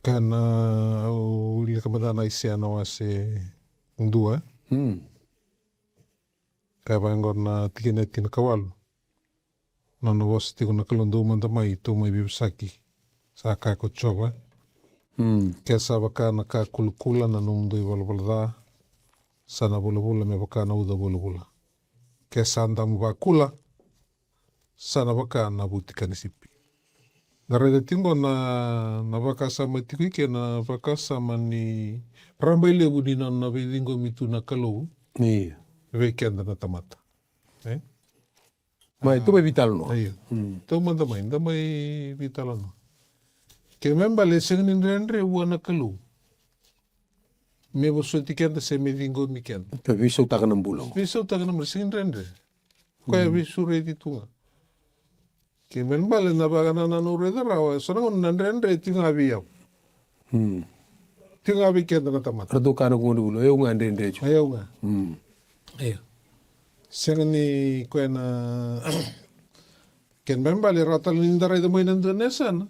Ka na, au wilika mada na Aisea na wase dua. Ka vaqo na tikina e tinikawalu. nona vosa tiko na Kalou, dou mada mai, tou mai veivosaki, sa kaya ko Jiova. Mm. Ke sa vaka na ka kulakula na nomudou ivalavala ca, sa na vulavula me vaka na uca vulavula. Ke sa damu vakula, sa na vaka na vutika ni sipi. Da raica tiko na, na vakasama tiko i ke, na vakasama ni rabailevu ni nona veiciqomi tu na Kalou. Io. Vei keda na tamata. E? Mai, tou mai veitalanoa. Io. Mm. Tou mada mai, da mai veitalanoa. Ke me bale sega ni dredre vua na Kalou me vosoti keda se me ciqomi keda. Ka veisautaka na bula. Veisautaka na bula, sega ni dredre. Koya veisureti tu ga. Ke me bale na vakanananu raica rawa, so na gauna na dredre tiko ga vei au. Mm. Tiko ga vei keda na tamata. Ratou kaya na gone vulu, e au ga dredre tu. E au ga. Mm. Io. Sega ni koya na, ke me bale rawa tale ni da raica mai na dua na yasana.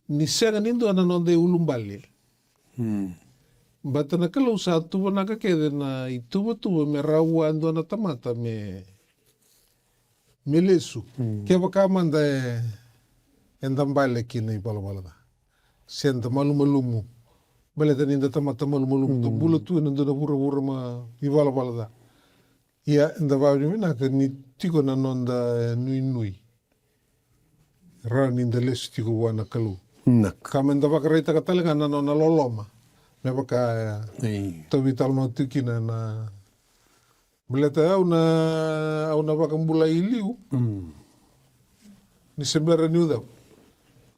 Ni sega ni dua na noda iulubale. Mm. Baleta na Kalou sa tuvanaka kece na ituvatuva me rawa vua e dua na tamata me, me lesu. Mm. Kevaka mada e, eda bale ki na ivalavala ca. Se da malumalumu. Baleta ni da tamata malumalumu. Mm. Da bula tu ena dua na vuravura mai ivalavala ca. Ia, eda vakavinavinaka ni tiko na noda nuinui. Rawa ni da lesu tiko vua na Kalou. Na. Ka me da vakaraitaka tale ga na nona loloma. Me vaka, e, tou veitalanoa tiko kina na, baleta au na, au na vakabulai i liu. Mm. Ni se bera niu cava.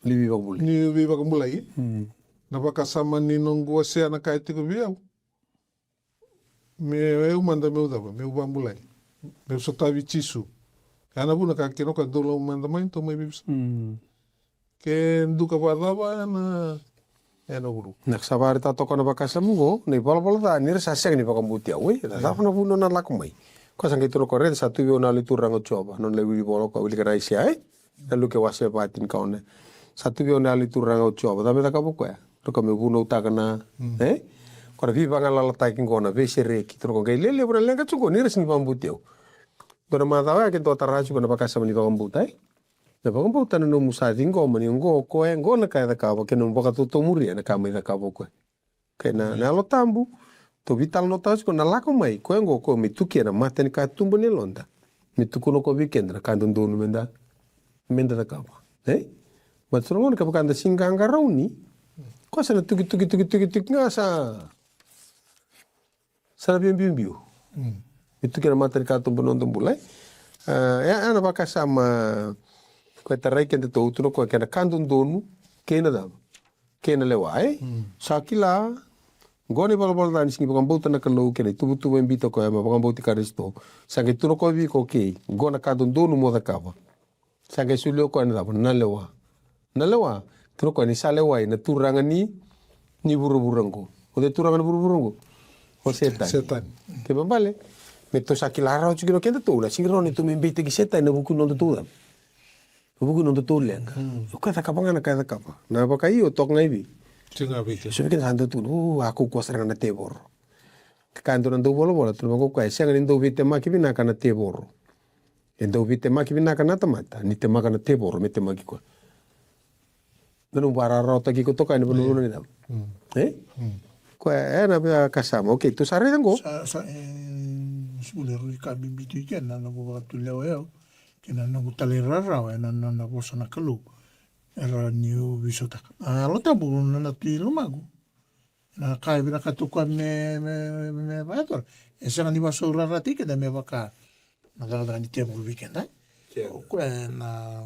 Ni veivakabulai. Ni veivakabulai. Mm. Na vakasama ni noqu wasea na ka e tiko vei au. Me, eu mada meu cava, meu vakabulai. Meu sotavi Jisu. Ya na vuna ka kena ka dou lako mada mai, tou mai veivusa. Mm. Ke duka vakacava, ya na, ya na vuru. Na ka sa vakaraitaka toka na vakasama oqo, na ivalavala ca, ni ra sa sega ni vakabauti au, e? Na cava na vuna na lako mai. Ko sa qai tukuna ko raica, sa tu vei au na Yalo i Turaga o Jiova, nona lai wili vola ko, wilika na Aisea, e? Na Luke wase va, tinikaono. Sa tu vei au na Yalo i Turaga o Jiova. Cava me cakava o koya? Tukuna meu vunautaka na, mm, e? Ko na veivagalalataki qo, na veisereki. Tukuna ko qai lelevu na leqa tiko qo ni ra sega ni vakabauti au. Dua na macawa ya ke dua tara tiko na vakasama ni vakabauta, e? Na vakabauta na nomu sa ciqoma ni qo o koya, qo na ka e cakava, kei na nomu vakatotomuria na ka mai cakava o koya. Kei na, na Yalo Tabu, tou veitalanoataka tiko na lako mai, koya oqo, koya me tukia na mata ni katuba ni yaloda. Me tukuna koya vei keda na ka dodonu meda, meda cakava. E? Baleta so na gauna kevaka da sega ni qaqarauni, koya sa na tuki, tuki, tuki, tuki, tuki ga sa, sa na via biubiu. Mm. Me tukia na mata ni katuba ni noda bula, e? A, e, e na vakasama, koya e tarai kedatou, tukuna koya kei na ka dodonu, kei na cava? Kei na lewa, e? Mm. Sa kila, qo na ivalavala ca ni sega ni vakabauta na Kalou, kei na ituvatuva e biuta o koya me vakabauti Karisito. Sa qai tukuna o koya vei iko, okay, qo na ka dodonu mo cakava. Sa qai solia o koya na cava? Na lewa. Na lewa, tukuna o koya ni sa lewai na turaga ni, ni vuravura qo. O cei turaga ni vuravura qo? O Setani. Setani. Kena ibalebale, me tou sa kila rawa tiko kina o kedatou, na sega ni rawa ni tou mai beitaki Setani ena vuku ni nodatou cava? Vuku ni nodatou leqa. Mm. O koya cakava ga na ka e cakava. Na vakaio toka ga i vei? Tiko ga vei keda. So vei keda sa dau tukuna, o, a kaukauwa sara ga na tevoro. Ka kaya e dua na dauvolavola, tukuna vaka o koya, e sega ni dau veitemaki vinaka na tevoro. E dau veitemaki vinaka na tamata ni temaka na tevoro me temaki koya. Na nomu vakarawarawataki iko toka ena vanua ni cava? Mm. E? Mm. Koya, e na vakasama. Okay, tou sa raica qo. Sa, sa, e, sibule rui ka bibi tu i kena na noqu vakatulewa o yau. Kei na noqu talairawarawa ena nona vosa na Kalou. Era niu veisautaka. A Yalo Tabu na, na tu i lomaqu. Na ka e vinakata o koya me, me, me, me vakayacora. E sega ni vakasaurarataki keda me vaka na cakacaka ni tevoro vei keda. Tevoro. O koya na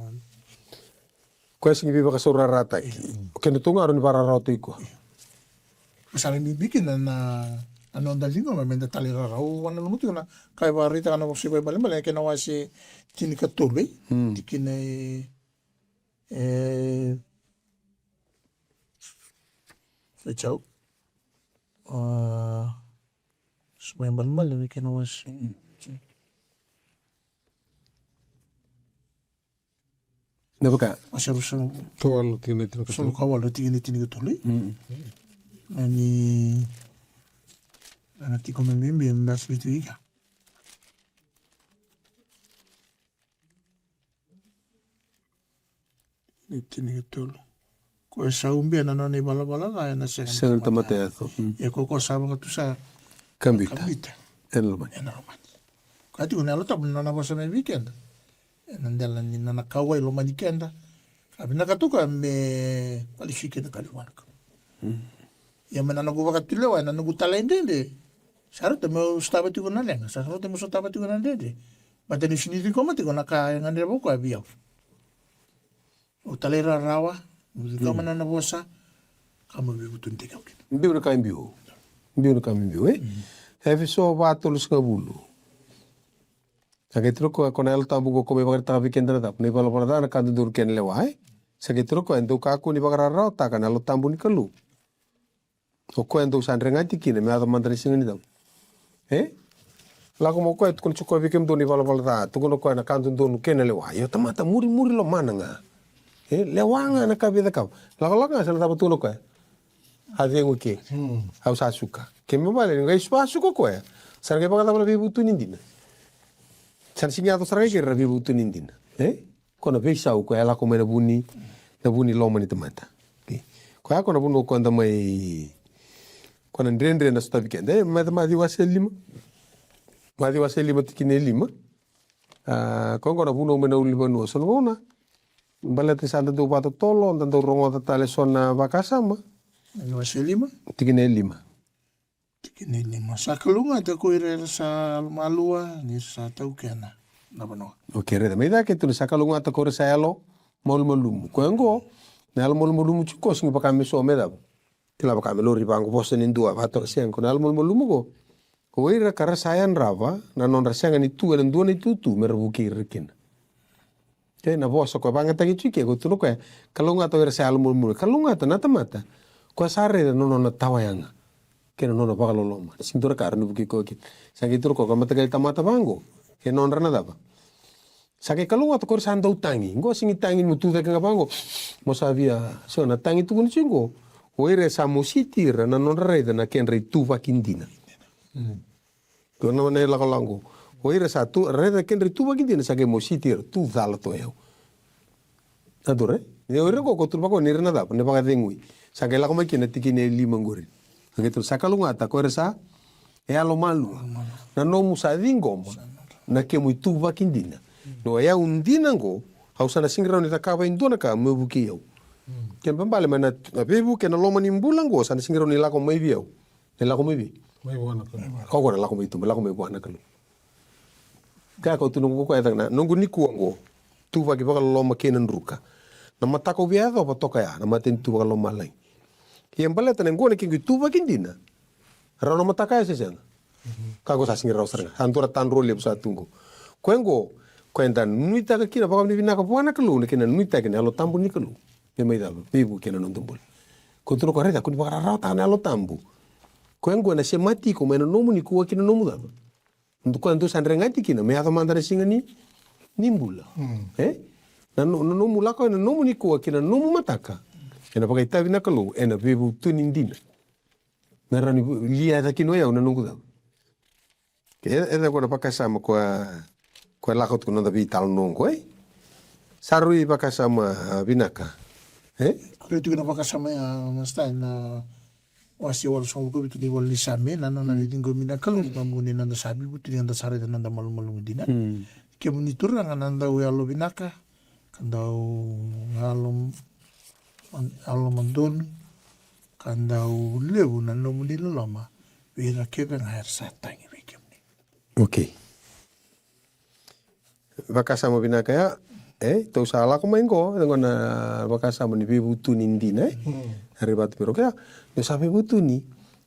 Koya sega ni veivakasaurarataki. Mm. O kedatou ga rawa ni vakarawarawataki koya. Io. Sa na bibi kina na, na noda ciqoma meda talairawarawa. Au vakananuma tiko na ka e vakaraitaka na Vosa Vakaibalebale, kena wase tinikatolu, e? Mm. Tikina e, e, e jau. A, Vosa Vakaibalebale, kena wase. Mm. Na vaka? Wase ruasagavulu ka walu, tikina e tinikatolu. Ruasagavulu ka walu, tikina e tinikatolu. Mm. Ani, ana tiko mai bibi, me basi bitu ika. Ni tinikatolu. Ko e sa ubia na nona ivalavala ca ena sega ni tamata yaco. Ia ko ko sa vakatusa kabita ena lomani. Ka tiko na Yalo Tabu na nona vosa mai vei keda ena dela ni nona kauwai lomani keda. Ka vinakata o koya me vakalesui keda ka levu na ka. Ia mai na noqu vakatulewa ena noqu talaidredre, sa rauta meu sotava tiko na leqa, sa rauta meu sotava tiko na dredre. Baleta niu sega ni ciqoma tiko na ka e gadreva o koya vei au. Au talairawarawa, meu ciqoma na nona vosa, ka meu veivutunitaki au kina. Biu na ka e biu. Biu na ka e biu, e? Efeso va tolusagavulu. Sa qai tukuna o koya, ko na Yalo Tabu qo ko mai vakaraitaka vei keda na cava? Na ivalavala ca, na ka dodonu kei na lewa, e? Sa qai tukuna o koya, e dau kakua ni vakararawataka na Yalo Tabu ni Kalou. O koya dou sa dregati kina me yaco mada na siga ni cau. E? Lako mai o koya, tukuna tiko o koya vei kemudou na ivalavala ca, tukuna o koya na ka dodonu kei na lewa. Io tamata, murimuri lomana ga. E? Lewa ga na ka vei cakava. Lakolako ga sa na cava tukuna o koya. A cegu ke. Au sa suka. Ke me vale, ni qai sa suka o koya. Sa na qai vakacava na veivutuni dina? Sa na sega ni yaco sara ga kei ira na veivutuni dina. E? Ko na veisau ko e lako mai na vu ni, na vu ni loma ni tamata. Okei. Koya ko na vanua ko eda mai, ko na dredre na sotavi keda. E, Maciu, Maciu wase lima. Maciu wase lima tikina e lima. A, ko qo na vanua mai na ulunivanua. So na gauna baleta ni sa da dau vakatotolo, da dau rogoca tale so na vakasama. Maciu wase lima. Tikina e lima. Tikina e lima. Sa kalougata ko ira era sa yalomalua, ni ra sa taukena na vanua. Okei, raica mai cake, tukuna sa kalougata ko ira sa yalomalumalumu. Koya oqo, na yalomalumalumu tiko qo sega ni vaka me so me cava. Kila vaka me lori vaqo, vosa ni dua, vakatoka, sega, ko na yalomalumalumu qo. Ko ira ka ra sa yadrava na nodra sega ni tu ena dua na itutu me ra vukei ira kina. Ke na vosa ko e vagataki tiko ke, ko tukuna o koya, kalougata o ira sa yalomalumalumu, kalougata na tamata ko e sa raica na nona tawayaga kei na nona vakaloloma. Sega ni dua na ka e rawa ni vukei koya kina. Sa qai tukuna o koya, ko e mataqali tamata vaqo, e nodra na cava? Sa qai kalougata ko ira sa dau tagi. Qo sega ni tagi mo tu cake ga vaqo, mo sa via, so na tagi tukuni tiko qo, o ira e sa mositi ira na nodra raica na kedra ituvaki dina. Ko na, na ilakolako qo. O ira sa tu, raica na kedra ituvaki dina, sa qai mositi ira, tu cala tu o yau. A dua, e? Ni o ira qo ko tukuna vaqo ni ira na cava, na vakacegui. Sa qai lako mai kina na tikina e lima qori. Sa qai tukuna, sa kalougata ko ira sa yalomalua. Na nomu sa ciqoma na kemu ituvaki dina. O yau dina qo, au sa na sega ni rawa ni cakava e dua na ka meu vukei au. Kena ibalebale mai na, na veivuke, na loma ni bula qo, sa na sega ni rawa ni lako mai vei au. E lako mai vei? Mai vua na Kalou. Ko qo na lako mai tu, lako mai vua na Kalou. Ka ko tukuna qo, ko e caka na noqu nikua qo, tuvaki vakaloloma kei na druka. Na mataka au via yacova toka ya na matanitu vakalomalagi. Ia baleta na qo na kequ ituvaki dina, rawa na mataka ya se sega? Ka qo sa sega ni rawa sara ga. Sa dua na tadro levu sa tu qo. Ko e qo, ko eda nuitaka kina vakavinavinaka vua na Kalou, na kena nuitaki na Yalo Tabu ni Kalou. Me mai cava, veivuke na noda bula. Ko tukuna o koya, raica, ko ni vakararawataka na Yalo Tabu. Ko e qo ena semati iko mai na nomu nikua ki na nomu cava? Ko e dou sa dregati kina me yaco mada na siga ni, ni bula. E? Na no-, na nomu lako ena nomu nikua ki na nomu mataka, ena vakaitavi na Kalou ena veivutuni dina. Me rawa ni lia yaca kina o yau na noqu cava? E, e, ko na vakasama ko a, ko a lako tiko na noda veitalanoa qo, e? Sa rui vakasama, a, vinaka, e? Rui tiko na vakasama ya, Masta, na wase walusagavulu ka vitu ni iVola ni Same, na nona veiciqomi na Kalou, na vuni na noda sa veivutuni, na noda sa raica na noda malumalumu dina. Kemuni turaga na dau yalovinaka, ka dau yalo, yalomadonu, ka dau levu na nomuni loloma vei ira kece ga era sa tagi vei kemuni. Okei. Vakasama vinaka ya, e, tou sa lako mai qo, e qo na vakasama ni veivutuni dina, e? Era i vatu vei ira, okei, ni sa veivutuni,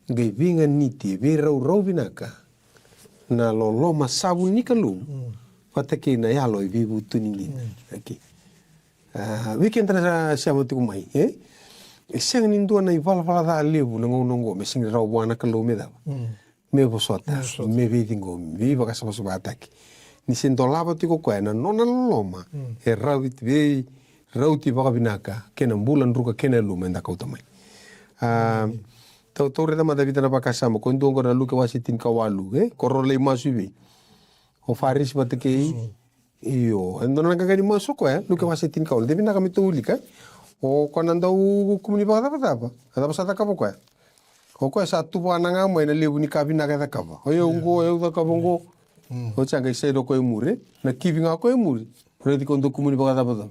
qai veiganiti, veiraurau vinaka na loloma savu ni Kalou vata kei na yalo e veivutuni dina. Okei. A, vei keda na sema tiko mai, e? E sega ni dua na ivalavala ca levu na gauna oqo me sega ni rawa vua na Kalou me cava? Me vosota, me veiciqomi, veivakasavasavataki. Ni se dolava tiko o koya na nona loloma e rauti, veirauti vakavinaka kei na bula druka kei na yaluma eda kauta mai. A, tou, tou raica mada e vica na vakasama, ko dua oqo na Luke wase tinikawalu, e? Ko rau lai masu i vei? O Farisi vata kei Io, e dua na qaqa ni masu o koya, Luke wase tinikawalu. De vinaka me tou wilika. O koya na dau kumuni vakacavacava. A cava sa cakava o koya? O koya sa tuvana ga mai na levu ni ka vinaka e cakava. O yau qo, o yau cakava qo. Oti sa qai saini o koya e muri. Na kivi ga o koya e muri. Raici ko dau kumuni vakacavacava.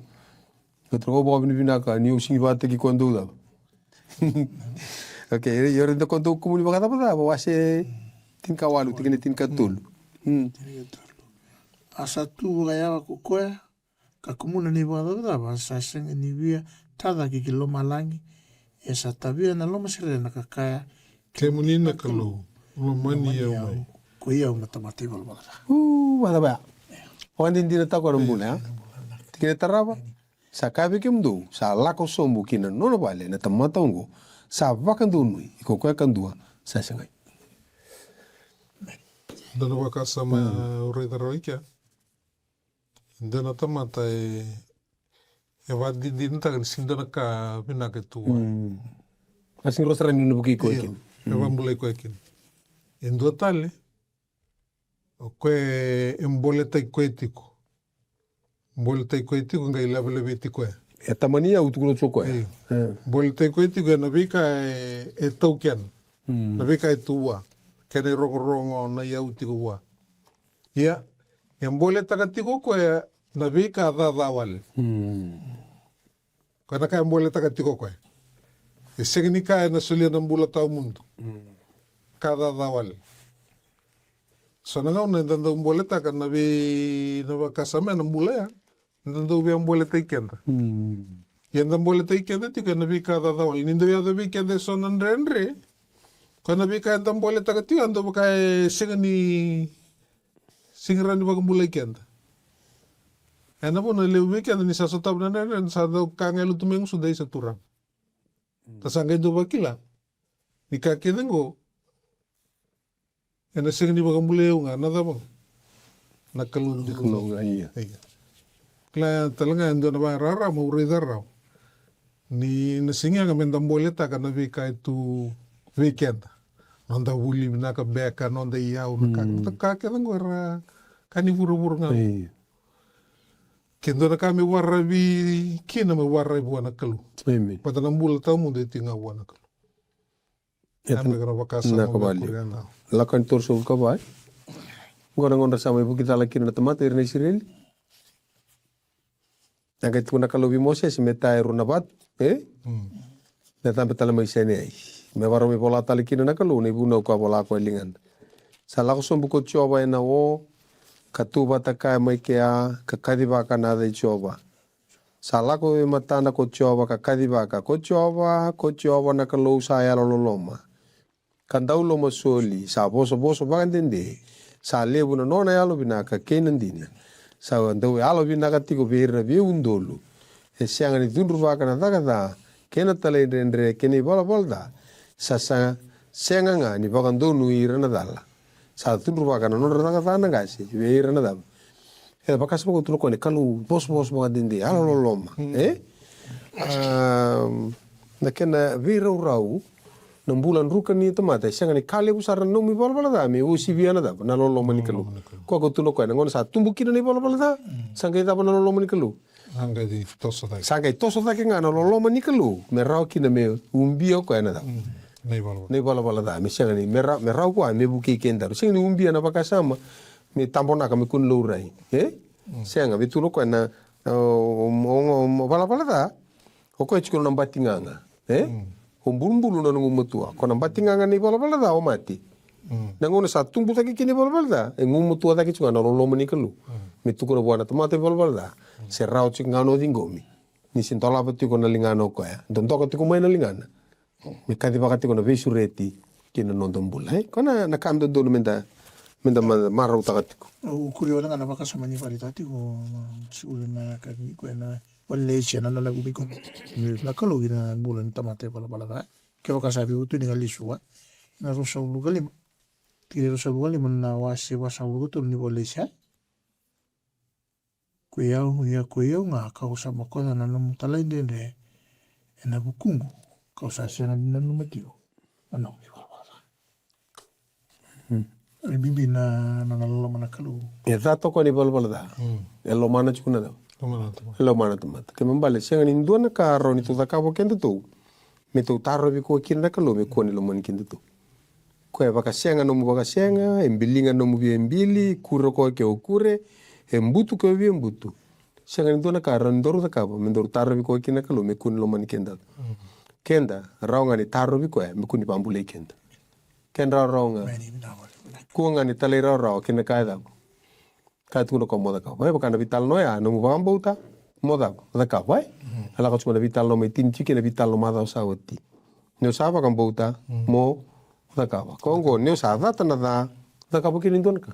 Ka tara au vakavinavinaka ni au sigi vakataki ko dau cava. Okay, io, raici ko dau kumuni vakacavacava, wase tinikawalu, tikina tinikatolu. Mm. A sa tu vakayawa ko koya, ka kumuna na ivakacavacava, sa sega ni via tacake ki lomalagi, e sa tavia na lomaserena ka kaya, Kemuni na Kalou, lomani au mai. Ko i au na tamata ivalavala ca. U, vacava ya. Vakadinadinataka na bula ya. Tikina tarava, sa kaya vei kemudou, sa lako sobu ki na nona vale na tamata oqo, sa vakadonui, iko koya kadua, sa segai. Dua na vakasama au raica rawa i kea. Dua na tamata e, e vakadinadinataka ni sega ni dua na ka vinaka e tu vua. Mm. A sega ni rawa sara ni na vukei koya kina. E vakabulai koya kina. E dua tale, o koya e boletaki koya tiko. Boletaki koya tiko, qai lavelave tiko koya. E tamani au, tukuna tiko koya. Io. E. Boletaki koya tiko ena veika e, e taukena. Mm. Na veika e tu vua. Kena irogorogo na iyau tiko vua. Ia, e boletaka tiko koya na veika caca wale. Mm. Koya na ka e boletaka tiko koya. E sega ni ka ena solia na bula tawamudu. Mm. Ka caca wale. So na gauna eda dau boletaka na vei, na vakasama ena bula ya. Eda dau via boletaki keda. Mm. Ia eda boletaki keda tiko ena veika caca wale. Ni dau yaco vei keda eso na dredre. Koya na veika eda boletaka tiko, eda vaka e sega ni, sega ni rawa ni vakabulai keda. Ena vuna levu vei keda ni sa sotava na dredre, sa dau ka ga e lutu mai gusuda, isa turaga. Mm. Da sa qai dau vakila ni ka kece qo ena sega ni vakabulai au ga, na cava? Na Kalou. Na Kalou ga, ia. Ia. Kila tale ga e dua na vakararama au raica rawa. Ni na sega ga meda boletaka na veika e tu vei keda. Noda vuli vinaka beka, noda iyau, na ka, mm, na ka kece qo era ka ni vuravura ga. Ia. Ke dua na ka me vakararavi kina, me vakararavi vua na Kalou. Amen. Baleta na bula tawamudu e tiko ga vua na Kalou. Ia, na ka vale. Lako yani tolusagavulu ka va. Qo na gauna sa mai vuki cala kina na tamata, ira na Isireli. A qai tukuna na Kalou vei Mosese me ta e rua na vatu, e? Mm. Me cabe tale mai Saineai. Me vakarau me vola tale kina na Kalou na ivunau ka vola ko e ligana. Sa lako sobu ko Jiova ena o, ka tu vata kaya mai kea, ka kacivaka na yaca i Jiova. Sa lako e matana ko Jiova ka kacivaka, ko Jiova, ko Jiova na Kalou sa yalololoma ka dau lomasoli, sa vosavosa vakadede, sa levu na nona yalovinaka kei na dina. Sa dau yalovinaka tiko vei ira na veiudolu. E sega ni cudruvaka na caka ca kei na talaidredre kei na ivalavala ca. Sa, sa sega ga ni vakadonui ira na cala. Sa cudruvaka na nodra caka ca na qase vei ira na cava? E vakasama ko tukuna o koya ni Kalou vosavosa vakadede, yalololoma, e? A, na kena veiraurau na bula druka ni tamata, e sega ni ka levu sara na nomu ivalavala ca me uasivia na cava? Na loloma ni Kalou. Koya ko tukuna o koya na gauna sa tubu kina na ivalavala ca, sa qai cava na loloma ni Kalou? Sa qai toso cake. Sa qai toso cake ga na loloma ni Kalou me rawa kina me ubia o koya na cava? Mm. Na ivalavala. Na ivalavala ca, me sega ni, me ra-, me rawa koya me vukei kedaru. Sega ni ubia na vakasama me tabonaka me kua ni laurai, e? Mm. Sega, me tukuna o koya na, o, o, o, o valavala ca, o koya tiko na batigaga, e? Mm. O bulubulu na nomu gumatua. Ko na batigaga ni valavala ca o mate. Mm. Na gauna sa tubu cake kina ivalavala ca, e gumatua cake tiko ga na loloma ni Kalou. Mm. Me tukuna vua na tamata ivalavala ca, mm, se rawa tiko ga na o ciqomi. Ni se dolava tiko na ligana o koya. Dodoka tiko mai na ligana. Me kacivaka tiko na veisureti ki na noda bula, e? Koya na, na ka dodonu meda, meda ma-, marautaka tiko. Au kuria wale ga na vakasama ni vakaraitaka tiko, sikuli na ka ni koya na Valesia na nona vuli ko na Kalou ki na bula ni tamata ivalavala ca. Kevaka sa veivutunitaka lesu, e? Na ruasagavulu ka lima. Tikina ruasagavulu ka lima na wase vasagavulu ka tolu ni Valesia. Ko i au, ia ko i au ga, kau sa bokoca na nomu talaidredre ena vukuqu, kau sa sega ni nanuma tiko na nomu ivalavala ca. Hmm. E bibi na nona loloma na Kalou. E ca toka ni valavala ca. E lomana tiko na cava? Lomana na tamata. E lomana na tamata. Kena ibalebale sega ni dua na ka rawa ni tou cakava o kedatou me tou tarovi koya kina na Kalou me kua ni lomani kedatou. Koya e vakasega nomu vakasega, e biliga nomu via bili, kure koya ke o kure, e butu ke o via butu. Sega ni dua na ka rawa ni daru cakava me daru tarovi koya kina na Kalou me kua ni lomani keda. Keda rawa ga ni tarovi koya me kua ni vabulai keda. Keda rawa ga. Kua ga ni talairawarawa kina ka e cava. Ka tukuna koya mo cakava. Vaka na veitalanoa ya, nomu vakabauta mo cakava. Cakava, e? A lako tiko na veitalanoa mai tini tiko kei na veitalanoa macawa sa oti. Ni o sa vakabauta mo cakava. Ko oqo, ni o sa cata na ca, cakava kina e dua na ka.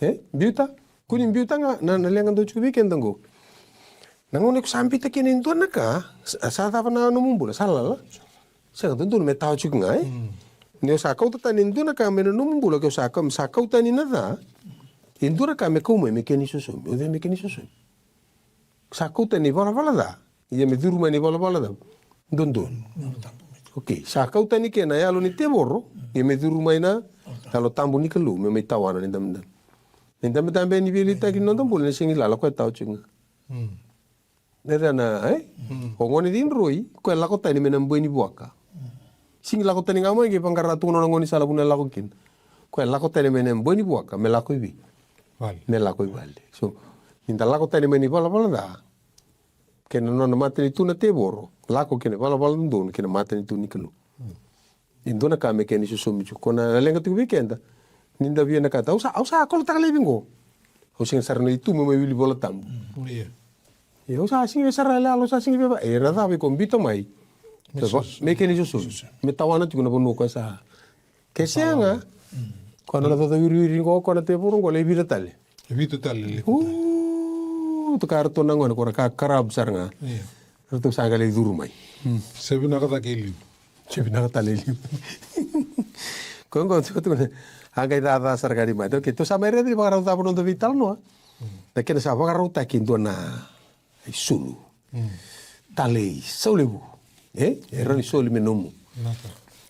E? Biuta? Kua ni biuta ga na, na leqa dau tiko vei keda oqo. Na gauna iko sa biuta kina e dua na ka, sa, sa cava na nomu bula, sa lala. Sega, dodonu me tawa tiko ga, e? Ni o sa kauta tani e dua na ka mai na nomu bula, ke o sa kau, sa kau tani na ca, e dua na ka me kau mai me kena isosomi, o cei me kena isosomi? Sa kau tani na ivalavala ca, ia me curu mai na ivalavala ca dodonu. Okei, sa kau tani kena yalo ni tevoro, ia me curu mai na Yalo Tabu ni Kalou, me mai tawana na idabedabe. Na idabedabe ni veiliutaki ni noda bula, ni sega ni lala, koya e tawa tiko ga. Na cava na, e? O gone cidroi, koya e lako tani mai na bai ni vuaka. Sega ni lako tani ga mai ke vaqara tu na nona gaunisala vuna e lako kina. Koya e lako tani mai na bai ni vuaka, me lako i vei? Vale. Me lako i vale. So, ni da lako tani mai na ivalavala ca, kei na nona matanitu na tevoro, lako kei na ivalavala dodonu kei na matanitu ni Kalou. E dua na ka me kena isosomi tiko. Ko na leqa tiko vei keda. Ni da via na ka, au sa, au sa kolotaka laivi qo. Au sega sara ni tu me mai wili Vola Tabu. Ia. Ia, au sa sega sara lala, au sa sega via va. E na cava iko biuta mai? Me kena isosomi. Me tawana tiko na vanua ko sa. Ke sega. Ko na nona cocowiriwiri qo, ko na tevoro qo, lai vica tale. E vica tale, lai vica tale. Uu, toka ratou na gone, ko ra ka karab sara ga. Ia. Ratou sa qai lai curu mai. Se vinaka cake e liu. Se vinaka tale e liu. Ko qo, tu, tu, a qai caca sara ga ni mate. Okei, tou sa mai raica ni vakarau cava noda veitalanoa. Na kena sa vakarautaki e dua na isulu. Talei, sau levu. E? E rawa ni soli me nomu.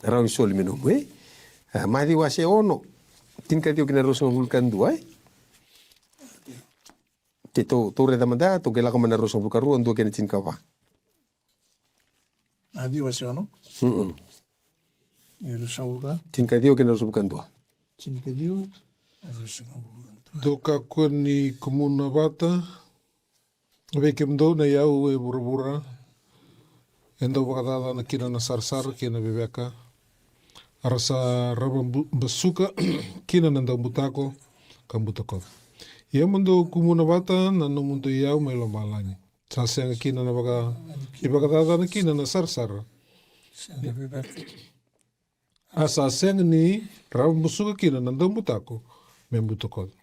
E rawa ni soli me nomu, e? E, Maciu wase ono. Tinikaciwa kei na ruasagavulu ka dua, e? Keitou, tou raica mada, tou qai lako mai na ruasagavulu ka rua, dua kei na tinikava. Maciu wase ono. Mm-mm. Ruasagavulu ka? Tinikaciwa kei na ruasagavulu ka dua. Tinikaciwa, ruasagavulu ka dua. Dou kakua ni kumuna vata vei kemudou na iyau e vuravura, e dau vakacacana kina na sarasara kei na veveka, a ra sa rava bu-, basuka kina na daubutako ka butakoca. Ia mo dou kumuna vata na nomudou iyau mai lomalagi. Sa sega kina na vaka, ni vakacacana kina na sarasara. A sa sega ni rava basuka kina na daubutako me butakoca.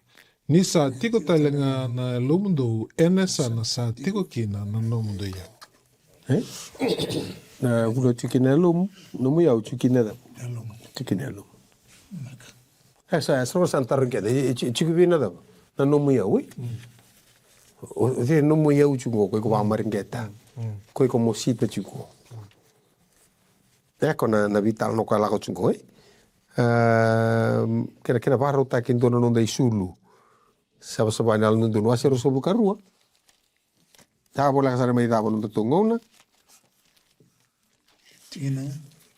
Ni sa tiko tale ga na yalomudou ena yasana sa tiko kina na nomudou iyau. E? Na vuna tiko kina na yalomu, nomu iyau tiko kina na cava? Tiko kina na yalomu. E sa, e sa, sa na taro keda, e, e, tiko vei na cava? Na nomu iyau, e? O, o cei nomu iyau tiko, ko iko vakamareqeta. Ko iko mosita tiko. E ko na, na veitalanoa ko lako tiko, e? Ehm, kena, kena vakarautaki e dua na noda isulu. Savasava ni Yalododonu, wase ruasagavulu ka rua. Sa voleka sara mai cava nodatou gauna. Tikina.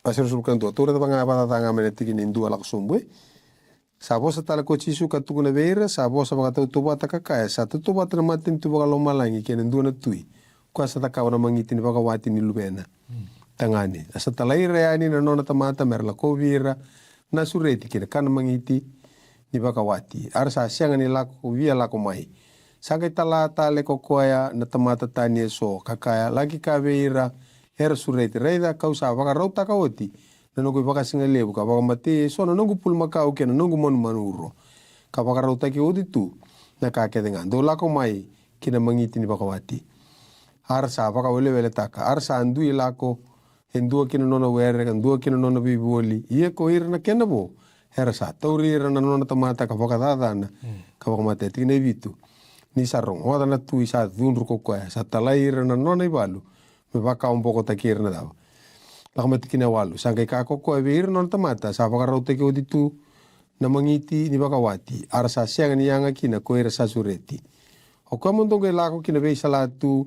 Wase ruasagavulu ka dua, tou raica vaka ga, vakacaca ga mai na tikina e dua lako sobu, e. Sa vosa tale ko Jisu ka tukuna vei ira, sa vosa vakatautauvata ka kaya, sa tautauvata na matanitu vakalomalagi kei na dua na tui, koya sa cakava na magiti ni vakawati ni luvena tagane. A sa talai ira yani na nona tamata me ra lakovi ira na sureti kei na kana magiti ni vakawati. A ra sa sega ni lako, via lako mai. Sa qai tala tale ko koya na tamata tani eso, ka kaya, laki kaya vei ira era sureti, raica, kau sa vakarautaka oti na noqu ivakasigalevu, ka vakamatei eso na noqu pulumakau kei na noqu manumanu uro, ka vakarautaki oti tu na ka kece ga. Dou lako mai ki na magiti ni vakawati. A ra sa vakaweleweletaka, a ra sa dui lako, e dua ki na nona were, ka dua ki na nona veivoli. Ia ko ira na kena vo, era sa tauri ira na nona tamata ka vakacacana, ka vakamatei. Tikina e vitu. Ni sa rogoca na tui, sa cudru ko koya, sa talai ira na nona ivalu me vakawabokotaki ira na cava? Lako mai tikina e walu. Sa qai kaya ko koya vei ira na nona tamata, sa vakarautaki oti tu na magiti ni vakawati, a ra sa sega ni yaga kina ko ira sa sureti. O koya mo dou qai lako ki na veisalatu,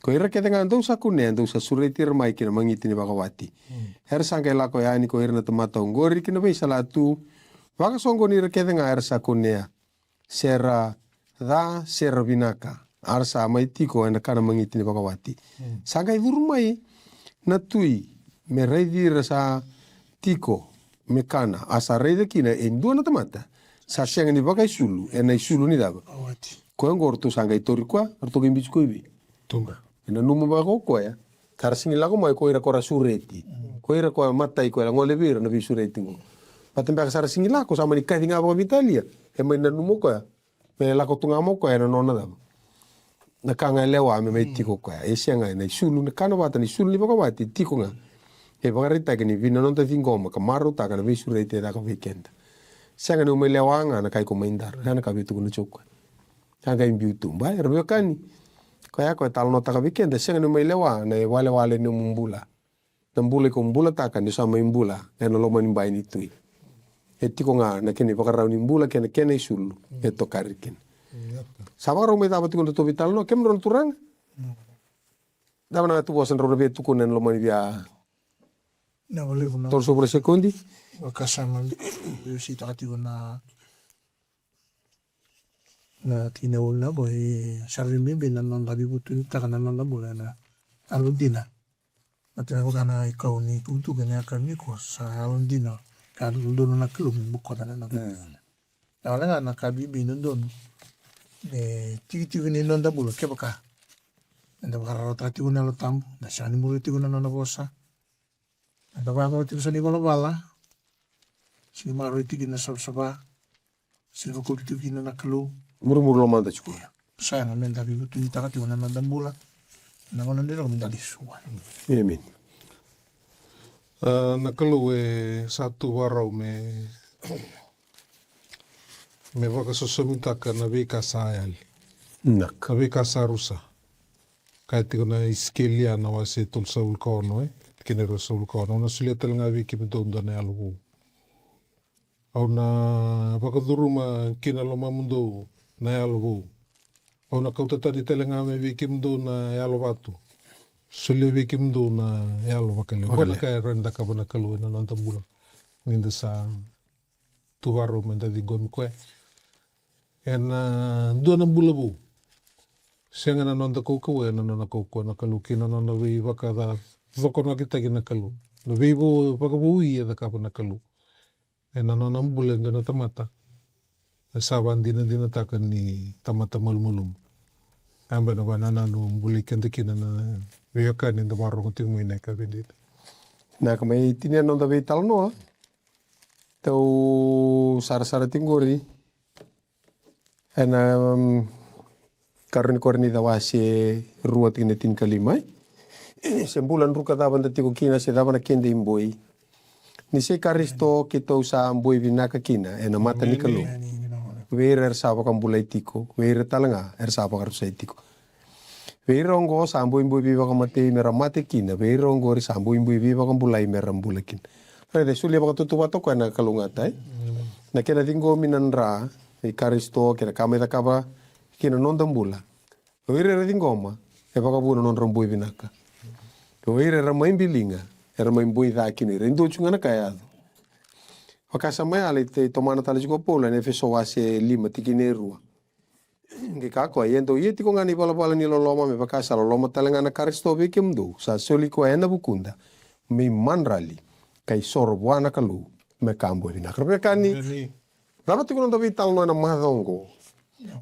ko ira kece ga dou sa kunea, dou sa sureti ira mai ki na magiti ni vakawati. Era sa qai lako yani ko ira na tamata oqori ki na veisalatu, vakasoqoni ira kece ga era sa kunea, se ra ca se ra vinaka, a ra sa mai tiko ena kana magiti ni vakawati. Sa qai curu mai na tui me raici ira sa tiko me kana, a sa raica kina e dua na tamata sa sega ni vakaisulu ena isulu ni cava. Koya oqo ratou sa qai tauri koya, ratou qai biuti koya i vei? Tuba. E nanuma vaka o koya, ka ra sega ni lako mai ko ira ko ra sureti. Ko ira ko matai ko era gole vei ira na veisureti oqo. Vata beka sa ra sega ni lako, sa mani kaci ga vakaveitalia. E mai nanuma o koya me lako tu ga mai o koya ena nona cava, na ka ga e lewa me mai tiko o koya. E sega, ena isulu, na kana vata na isulu ni vakawati e tiko ga. E vakaraitaki ni vei na noda ciqoma ka marautaka na veisureti e caka vei keda. Sega ni o mai lewa ga na ka iko mai dara, ya na ka vei tukuna tiko o koya. Sa qai biu tu, ba, era veiwekani. Koya, koya e talanoataka vei keda, sega ni o mai lewa na iwalewale ni nomu bula. Na bula iko bulataka ni sa mai bula ena loma ni bai ni tui. E tiko ga na kena ivakarau ni bula kei na kena isulu e tokari kina. Sa vakarau mai cava tiko na tou veitalanoa, kemudrau na turaga? Cava na tu vosa drau na via tukuna ena loma ni via Na valevu na tolusagavulu na sekodi. Vakasama veisitaka tiko na na tikina ulu na vo e sara ni bibi na noda veivutunitaka na noda bula ena yalodina. Na tena vaka na ikau ni tukutuku ena yakavi nikua, sa yalodina ka dodonu na Kalou me bukota na noda. Na wale ga na ka bibi dodonu me tikitiki ni noda bula kevaka eda vakararawataka tiko na Yalo Tabu, da sega ni muria tiko na nona vosa. Eda vakayacora tiko sa na ivalavala. Sega ni maroroi tiko kina na savasava. Sega ni rokovi tiko kina na Kalou. Murimuri lomada tiko. Ia. Sa yaga meda veivutunitaka tiko na noda bula. Na gauna ni lako meda lesu vua. Emeni. A, na Kalou e sa tu vakarau me me vakasosomitaka na veika sa yali. Na veika sa rusa. Kaya tiko na Isikelia na wase tolusagavulu ka ono, e, tikina e ruasagavulu ka ono. Au na solia tale ga vei kemudou dua na yalo vou. Au na vakacuruma ki na lomamudou na yalo vou. Au na kauta tani tale ga mai vei kemudou na yalo vatu. Solia vei kemudou na yalo vakalevu. Vakalevu. Koya na ka e rawa ni cakava na Kalou ena noda bula. Ni da sa tu vakarau meda ciqomi koya ena dua na bula vou. Sega na noda kaukauwa, ena nona kaukauwa na Kalou kei na nona veivakacokonakitaki na Kalou. Na veivakavoui e cakava na Kalou ena nona bula e dua na tamata. E sa vakadinadinataka ni tamata malumalumu. Ena vaka na nona bulai keda kina na veiwekani da vakarorogo tiko mai na yakavi dina. Na ka mai tinia na noda veitalanoa. Tou sarasara tiko qori ena, mm, karua ni Korinica wase rua tikina tinikalima, e? Se bula druka cava da tiko kina, se cava na keda iboi. Ni se Karisito keitou sa boi vinaka kina ena mata ni Kalou. Vei ira era sa vakabulai tiko, vei ira tale ga era sa vakarusai tiko. Vei ira oqo sa boiboi veivakamatei me ra mate kina, vei ira oqori sa boiboi veivakabulai me ra bula kina. Raica e solia vakatautauvata o koya na kalougata, e? Na kena ciqomi na dra i Karisito kei na ka mai cakava kina noda bula. O ira era ciqoma e vakavuna nodra boi vinaka. O ira era mai biliga era mai boi ca kina o ira. E dua tu ga na ka e yaco. Vakasama yala e tomana tale tiko o Paula ena Efeso wase lima tikina e rua. Qai kaya o koya, ia dou ia tiko ga na ivalavala ni loloma me vaka sa loloma tale ga na Karisito vei kemudou, sa soli koya ena vukuda me imadrali ka isoro vua na Kalou me ka boi vinaka. Ra veiwekani, cava tiko na noda veitalanoa ena macawa oqo?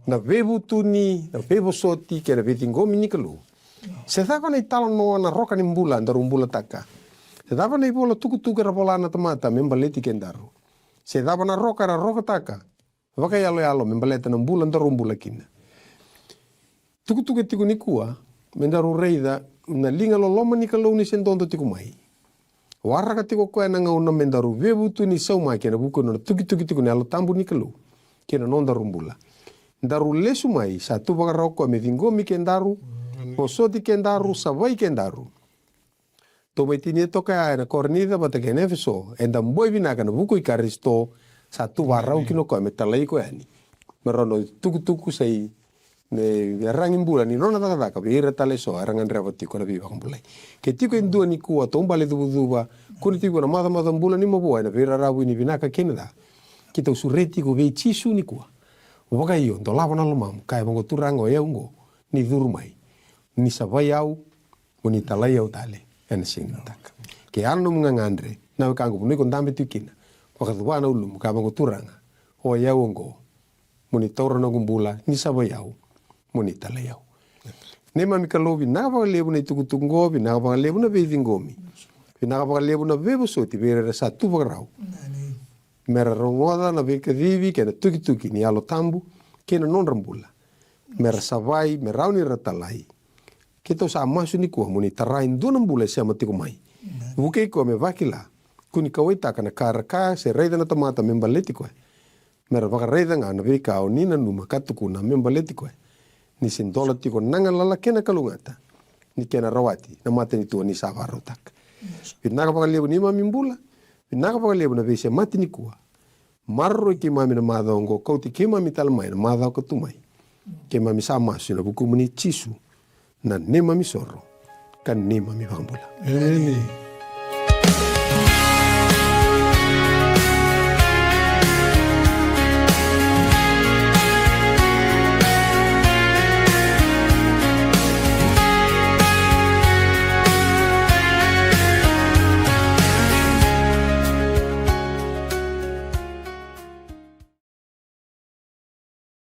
Na veivutuni, na veivosoti kei na veiciqomi ni Kalou. Se cava na italanoa na roka ni bula daru bulataka? Se cava na ivola tukutuku era vola na tamata me baleti kedaru? Se cava na roka era rokataka vakayaloyalo me baleta na bula daru bula kina? Tukutuku e tiko nikua me daru raica na liga loloma ni Kalou ni se dodo tiko mai. Waraka tiko o koya na gauna me daru veivutuni saumaki ena vuku ni nona tukituki tiko na Yalo Tabu ni Kalou kei na nodaru bula. Daru lesu mai, sa tu vakarau o koya me ciqomi kedaru, vosoti kedaru, savai kedaru. Tou mai tinia toka ya ena Korinica vata kei na Efeso, eda boi vinaka ena vuku i Karisito, Sa tu vakarau kina o koya me talai iko yani me rawa na itukutuku sa i me yaragi bula ni nona cakacaka vei ira tale eso era gadreva tiko na veivakabulai. Ke tiko e dua nikua taubale cuvacuva, kua ni tiko na macamaca bula ni mavoa ena veiraravu ni vinaka kei na ca. Keitou sureti iko vei Jisu nikua. Vakaio, dolava na lomamu, kaya vaqo: Turaga, o yau oqo, ni curu mai. Ni savai au, mo ni talai au tale ena siga ni mataka. Ke a na nomu gagadre, na wekaqu, vanua iko dabe tu kina, vakacuva na ulumu, kaya vaqo: Turaga, o yau oqo, mo ni taura noqu bula, ni savai au, mo ni talai au. Neimami Kalou, vinaka vakalevu na itukutuku oqo, vinaka vakalevu na veiciqomi. Vinaka vakalevu na veivosoti vei ira era sa tu vakarau me ra rogoca na veikacivi kei na tukituki ni Yalo Tabu kei na nodra bula, me ra savai, me rawa ni ra talai. Keitou sa masu nikua mo ni tara e dua na bula e sema tiko mai. Vukei koya me vakila, kua ni kauwaitaka na ka ra kaya se raica na tamata me baleti koya. Me ra vakaraica ga na veika o ni nanuma ka tukuna me baleti koya. Ni se dola tiko na galala kei na kalougata ni kena rawati na matanitu o ni sa vakarautaka. Vinaka vakalevu neimami bula. Vinaka vakalevu na veisemati nikua. Maroroi keimami na macawa oqo, kauti keimami tale mai na macawa ka tu mai. Keimami sa masu ena vukumuni Jisu, na neimami soro ka neimami vakabula. Emeni.